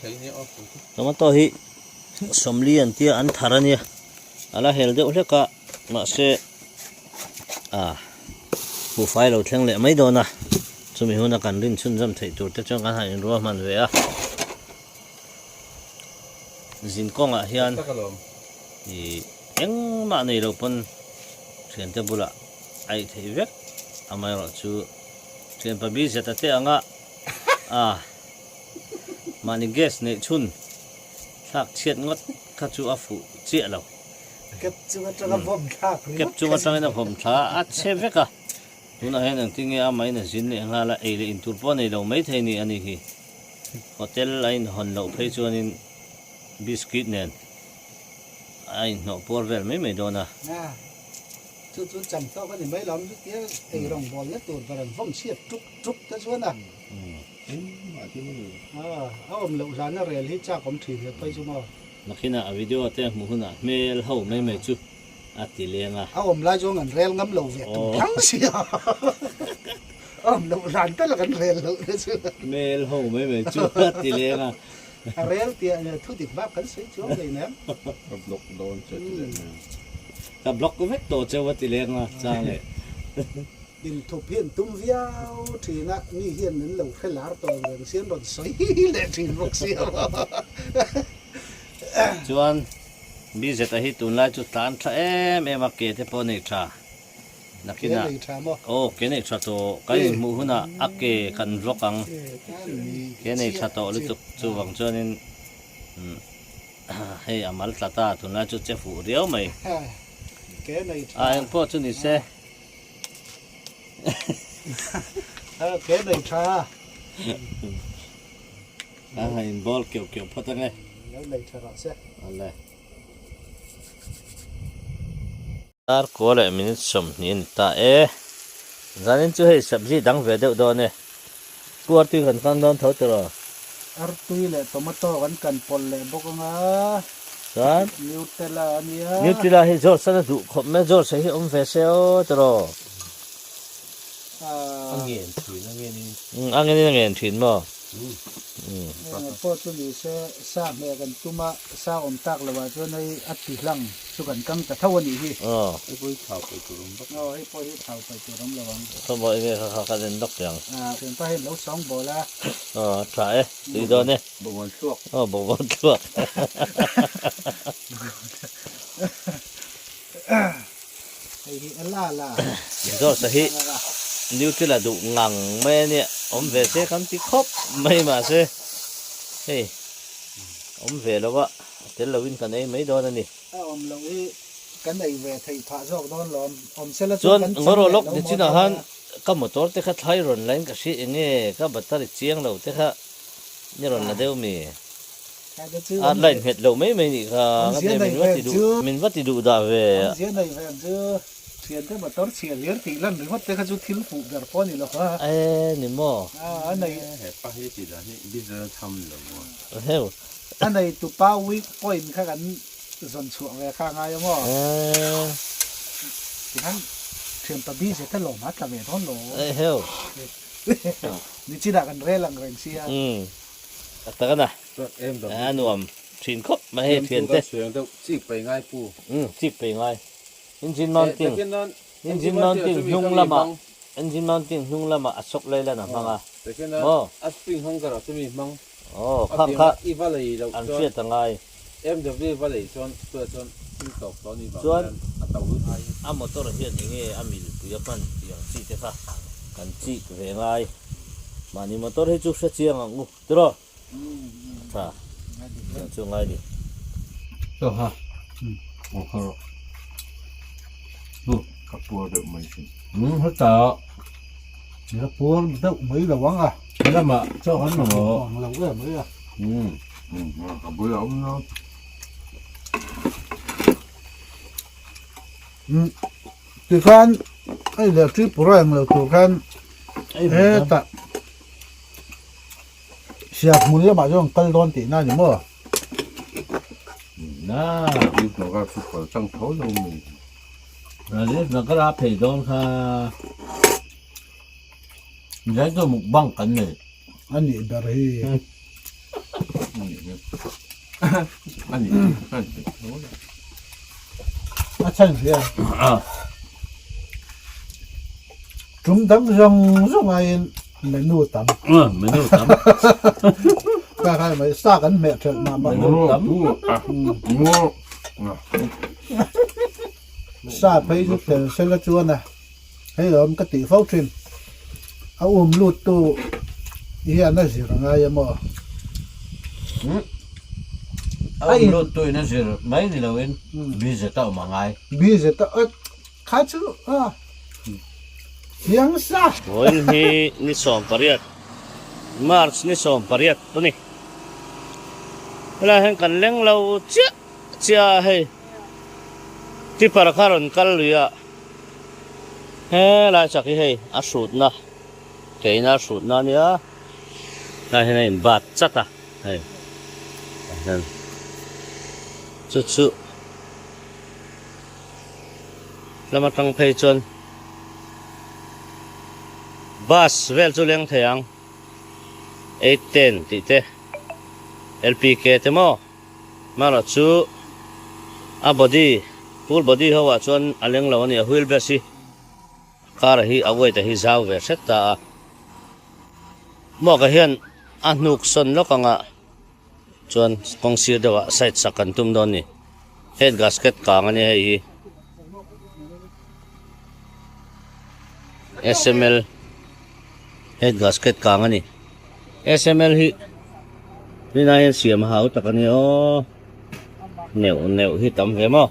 tomato hi sawmli an tia an thar a nia a la hel deuh hlek a mahse ah buhfai lo thleng leh mai dawn a chumi huna kan rin chhunzawm theih tur te chuan kan han inruahman ve a zin kawngah hian ih engmah nei lo pawn thiante bulah a ei theih vek amaherawhchu thianpa bi zeta te anga a mahni gas neih chhun thlak chhiat ngawt kha chu a fuh chiah lo kep chung atanga vawm thlak ringawt kep chung atangin a vawm thla a che vek a tunah hian engtin nge amahin a zin leh nghal a ei leh intur pawh a nei lo maithei ni a ni hi hotel a inhawn loh phei chuanin biscuit nen a inhnawh puar vel mai mai dawn a. A, chu chu chan tawk a ni mai lo, chutia ei rawng bawlna tur ber an vawm chhiat tuk tuk te chuan a. A, a awm loh hlana rel hi chak awm thin he phei chu maw. Nakinah a video te hmuh hunah hmel ho mai mai chu a ti leng a. A awm lai zawng an rel ngam lo ve tum thang si a. A awm loh hlan tal a kan rel loh te chu. Hmel ho mai mai chu a ti leng a. A rel tih ah thu dik vak kan sawi chuang lei nem. Ka block dawn che ti leh hmel. Ka block vek tawh cheu a ti leng a chang leh. Inthup hi an tum viau thin a, mi hian min lo hre lar tawh ang reng sian rawn sawi leh thin bawk si a. Chuan BZ a hi tunlai chu tlan tha em em a ke te pawh nei tha. Nakinah aw ke nei tha tawh kan inhmuh hunah a ke kan vlog ang ke nei tha tawh lutuk chuvang chuanin hei a mal tla ta tunlai chu che fuh riau mai a eng pawh chu ni se ke nei tha a han inbawl keuh keuh phawt ange nei tha rawh se awle. Dar kua leh minute 20 a ni ta e. Zanin chu hei sabzi dang ve deuh dawn e. Pu artui kan kan dawn tho tiraw? Artui leh tomato kan kan pawlh leh bawk anga. Chuan? Nutella a nia. Nutella hi George-an a duh khawp mai a, George-a hi awm ve se aw tiraw? A ngen thin a ngenin. A ngenin a ngen thin maw? Eng pawh chu ni se, sa hmeh kan tum a, sa awm tak loh ah chuan hei a ti hlang chu kan kang ta tho a nih hi. Aw. Hei pawh hi thau paih tur awm vak. Aw, hei pawh hi thau paih tur awm lo ang. Khaw maw enge kha kha kan en lawk teh ang. Thianpa hian lo sawng bawl a. Aw, a tha e, tui dawn e. Bawnghawn thluak. Aw, bawnghawn thluak. Hei hi a la la. George-a hi Nutella duh ngang mai a nia, awm ve se kan ti khawp mai mahse hei awm ve lo a, a tel loin kan ei mai dawn a ni. A awm loh hi kan ei ve theih phah zawk dawn lawm, awm sela chuan Chuan kan chang ngawrawh leh lawk lo ni maw chinah dawn khan a. ka motor te kha thlai rawn la in ka hria enge ka battery chiang lo te kha ni rawn la deuh mi? A line nghet lo mai mai nih kha nga min va ti duh min va ti duh dah ve. Awmzia nei ve ang chu thiante motor chhia hlir tih lan ringawt te kha chu thil fuh ber pawh a ni lo a. E ni maw. A nei. He pa hi tih dan hi business a tham lo maw. Heu. A nei tupa weak point kha kan zawn chhuah ve kha a ngai a maw. E. Tikhan thianpa busy te lawm a tla ve dawn lo. E heu. Nichinah kan rel ang reng sia. Umm. Tak tak a na. A nuam thin khawp mai hei thian te. Chik pei ngai pu. Umm chik pei ngai. Engine mounting engine mounting hnung lamah engine mounting hnung lamah a sawk lai lan a hmang a. Maw? A spring hanger ah chumi hmang. Aw khang kha an hriat a ngai. MW va lei chuan tunah chuan thil tawp tawh a nih vang Chuan hian a to lut ai. A motor hian enge a milpui a hman tih ang chi te kha kan chik ve ngai. Mahni motor hi chu hre chiang ang u tiraw? Tha tiang chu ngai ni. Chaw ha aw kha rawh hu ka puar deuh mai thin. Umm heta Ka puar deuh mai lo ang a. Helamah chaw kan mamawh. Ang lo em mai a. Umm. Ka bul a awm lo. Umm tikhan hei leh Tripura eng lo tur khan hetah Siakhmun lamah chuan kal dawn tihna a ni maw? Na. Rajiv Nagar chu kal chang tho lo mai. Rajiv Nagar a phei dawn kha Zai chu mukbang kan nei. A nih ber hi. A nih hi. A nih hi. A nih hi. A chhan hria. Tum dang zawng zawng aiin menu tam. Menu tam. Ka khai mai sa kan hmeh thelh mah mah. Menu tam. Sa phei chu tel sela chuan a hei lawm ka tih fo thin. A um lut tu hian a zir ngai a maw? A um lut tu in a zir mai ni lo in busy ta awm a ngai. Busy ta kha chu a chiang sa. Vawiin hi ni 18 March ni 18 a ni. Helai hian kan leng lo chiah chiah a hei tipper kha rawn kal lui a helai chak hi hei a hrutna keina a hrutna a nia helai hian a in bat chat a hei tah hian chu chu lam atang phei chuan bus vel chu leng thei ang 8:10 tih te lpk te maw. Hmanah chu a body full body ho ah chuan a leng lo a ni a wheel base hi car hi a weight a hi zau ve hret ta a hmuaka hian a hnuk sawn lawk anga chuan kawng sir deuh ah side sak kan tum dawn a ni head gasket kang a nia hei hi sml head gasket kang a ni. SML hi rinai hian siam hau tak a ni aw neuh neuh hi tam hle maw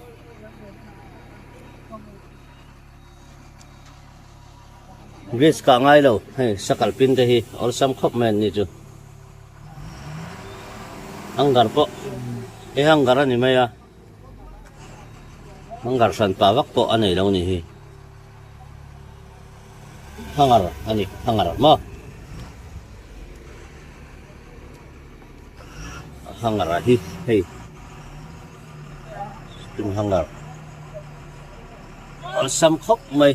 bridge kah ngai lo hei sakal pin te hi awlsam khawp mai an ni chu hangar pawh he hangar a ni mai a hangar hran pah vak pawh a nei lo ni hi. Hangar a ni hangar maw hangar ah hi hei spring hangar awlsam khawp mai.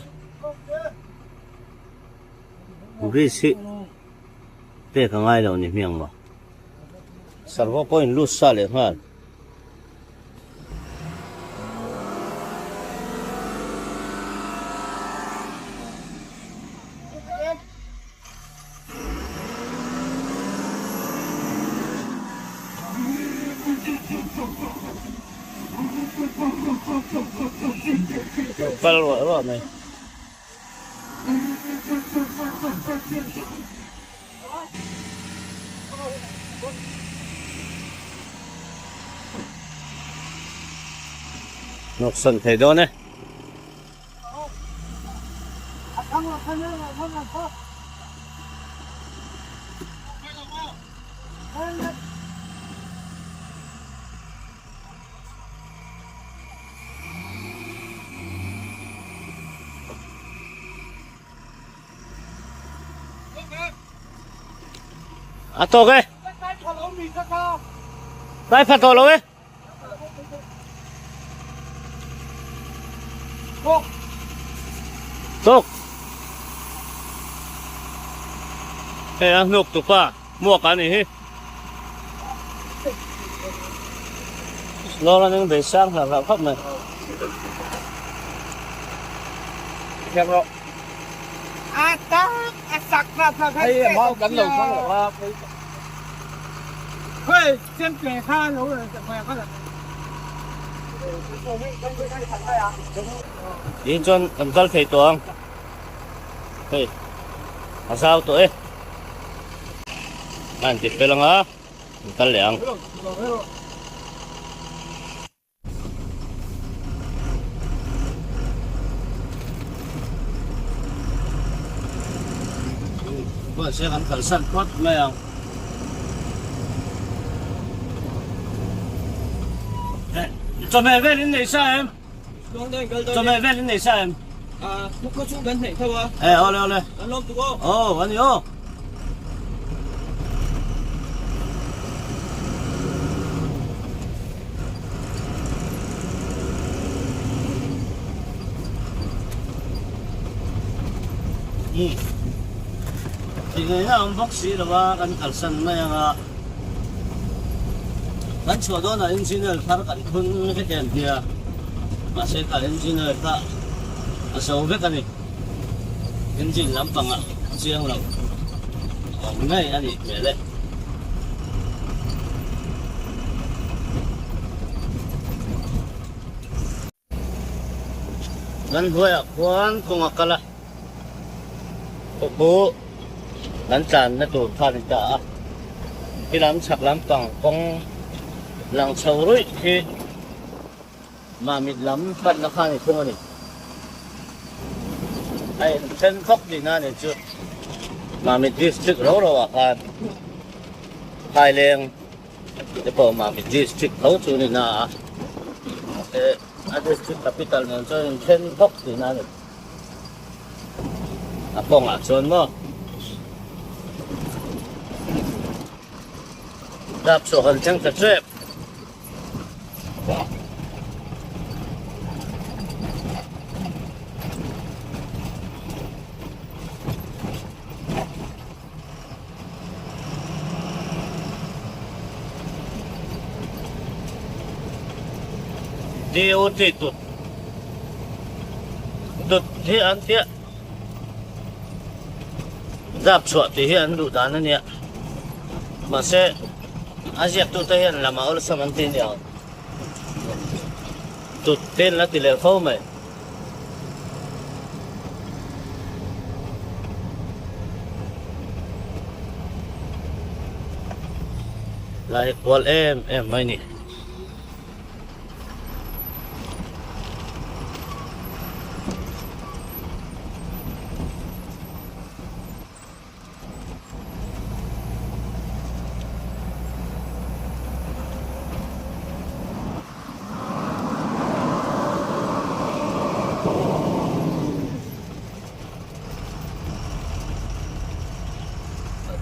Grease hi pek a ngai lo ni hmiang maw? Servo pawh in lut sa leh nghal. Kal ruah ruah mai. Nawksan thei dawn e. A tawk e. Tlai pha tawh lo e. Tawk. Hei a hnuk tupa muak a nih hi. Slow running bei sang hlah hlah khawp mai. Tin chuan kan kal thei tawh ang hei a zau tawh e a inti fel anga kan kal leh ang. Mahse kan kalsan phawt mai ang. Chawhmeh vel in nei sa em? Chawhmeh vel in nei sa em? Eh, awle awle. Oh, ani aw. Tingaihna awm bawk si lo a, kan kalsan mai ang a. Kan chhuah dawnah engineer thar kan thun vek em nia. Mahse ka engineer kha a zo vek a ni. Engine lampangah chiang lo a awm ngei a nih hmel e. Kan hnuaiah khuan kawng a kal a, khawpu kan tlanna tur kha a ni ta a, khi lam chhak lampang kawng lang chho ruih khi Mamit lam panna kha a ni thung a ni. A inthen khawp tihna a ni chu Mamit district ro ro ah khan Phaileng te pawh Mamit district tho chu a ni na a, mahse a district capital nen chuan inthen khawp tihna a ni. A kawngah chuan maw Dap chhuah kan thleng ta tep. DOT tut tut hi an tia dap chhuah tih hi an duh dan a nia mahse a ziaktute hian lam a awlsam an ti nia tut te an la ti leh fo mai. Lai kual em em mai ni.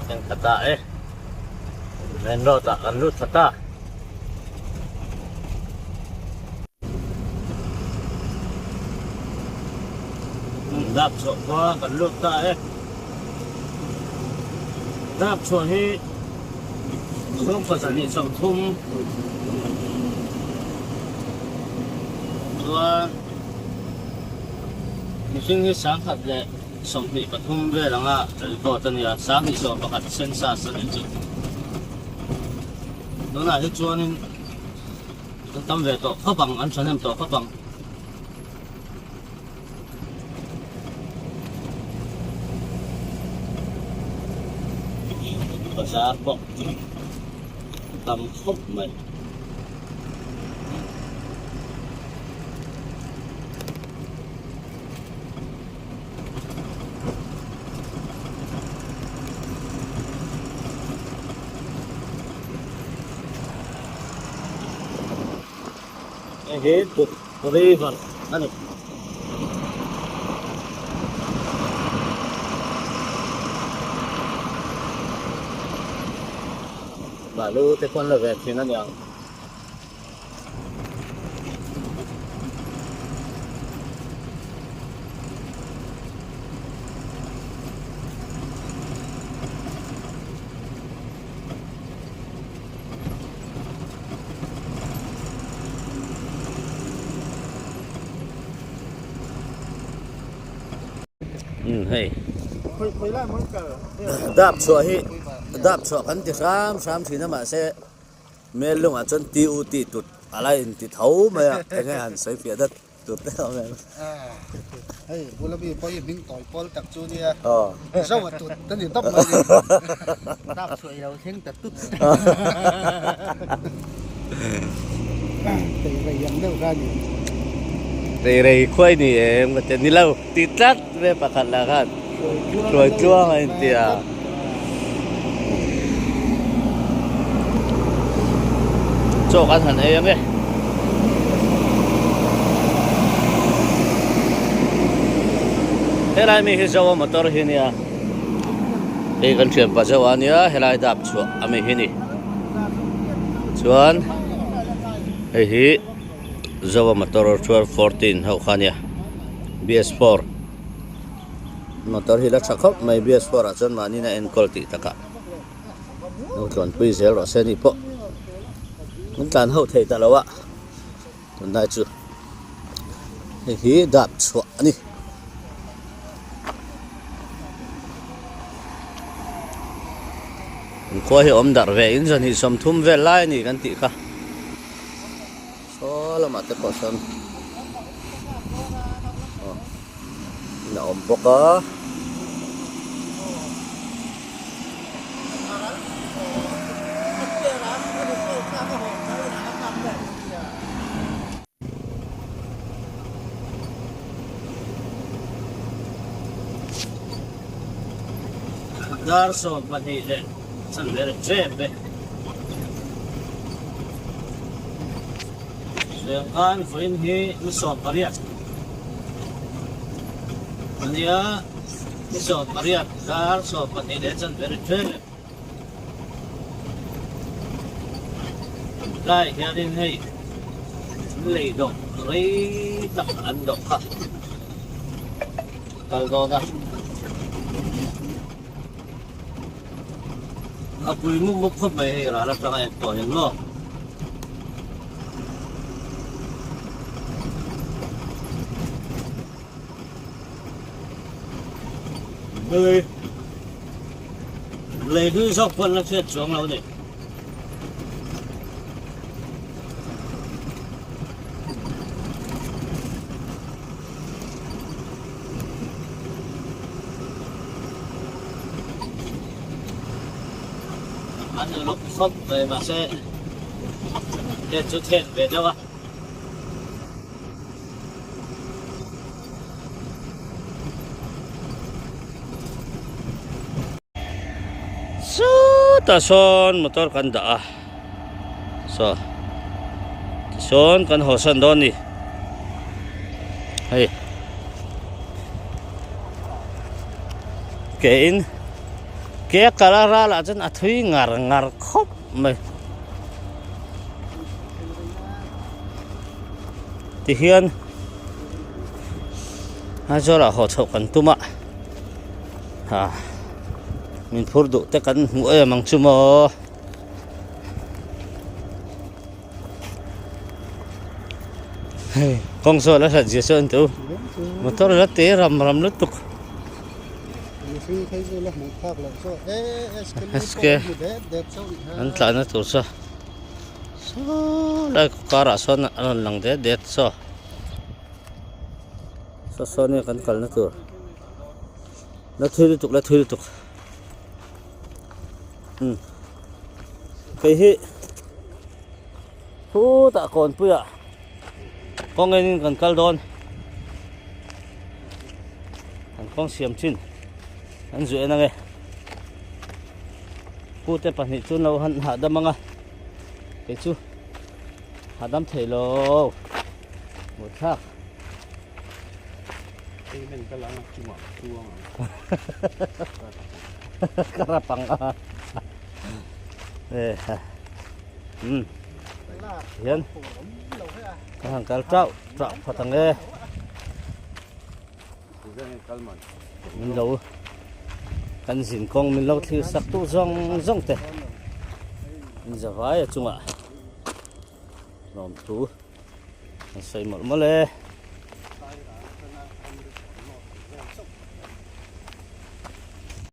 Kan tha ta e. Main road ah kan lut tha ta. Dap chhuah khua kan lut ta e. Dap chhuah hi chhungkaw 230 chuan mihring hi 123 vel anga record a ni a, 221 census a nih chu. Tunah hi chuanin an tam ve tawh khawp ang, an thahnem tawh khawp ang. Bazar pawh tam khawp mai. Hei hi tut river a ni. Balu te pawn la ve thin a niang. Hei dap chhuah hi dap chhuah kan ti hram hram thin a mahse mel lungah chuan t u t tut a la inti tho mai a enge han sawi fiah dat tut te awm em. Hei bula mi pawh hi hming tawi pawl tak chu nia zo a tut a ni tawp mai ni. Dap chhuah i lo thleng ta tut. Teirei ang deuh kha a ni. Teirei khuai ni em ka ti a ni lo ti tlat ve pakhat lah khan hruai tluang a inti a. Chaw kan han ei ange. Helai mi hi Zoa motor hi nia. Hei kan thianpa Zoa ania helai dap chhuah a mi hi ni. Chuan hei hi Zoa motor 1214 ho kha nia BS4. Motor hi la tha khawp mai BS4 ah chuan mahni in a enkawl tih takah lo tluanpui zel rawh se ni pawh an tlan ho thei ta lo a tunlai chu hei hi dap chhuah a ni. An khua hi awm darh ve in zan hi 30 vel lai a ni kan tih kha saw lamah te pawh sawn aw. In a awm bawk a. Dar 12 leh chanve leh ṭep e. Lengkhan vawiin hi ni 18 a nia, ni 18 dar 12 leh chanve ri ṭep lai hianin hei lei dawh rei tak an dawh kha kal dawn a. A pui mup mup khawp mai hei ral atanga en tawh hian maw. Lei lei hlui zawk pawn la hriat chuang lo ni. An uluk khawp mai mahse heng chu then ve deuh a. Sawtah sawn motor kan dah a saw tisawn kan haw san dawn a ni hei ke in ke a kal a ral ah chuan a thui ngar ngar khawp mai tihian Aizawl ah haw chhoh kan tum a. Min phur duh te kan hmuh em ang chu maw. Hei kawng saw la hlat zia saw an tu motor la te ram ram lutuk. SK an tlan na tur saw saw lai kar ah sawn a rawn lang det det saw saw saw nia kan kalna tur. La thui lutuk la thui lutuk um kei hi khutah kawnpuiah kawng enin kan kal dawn an kawng siam chin an zuah en ange pute pahnih chu an lo han hahdam ang a kei chu hahdam thei lo muthlak. Ka rap ang a um hian ka han kal chauh chauh phawt ang e min lo kan zin kawng min lo thlir sak tu zawng zawng te in zavai a chungah lawmthu an sawi mawlh mawlh e.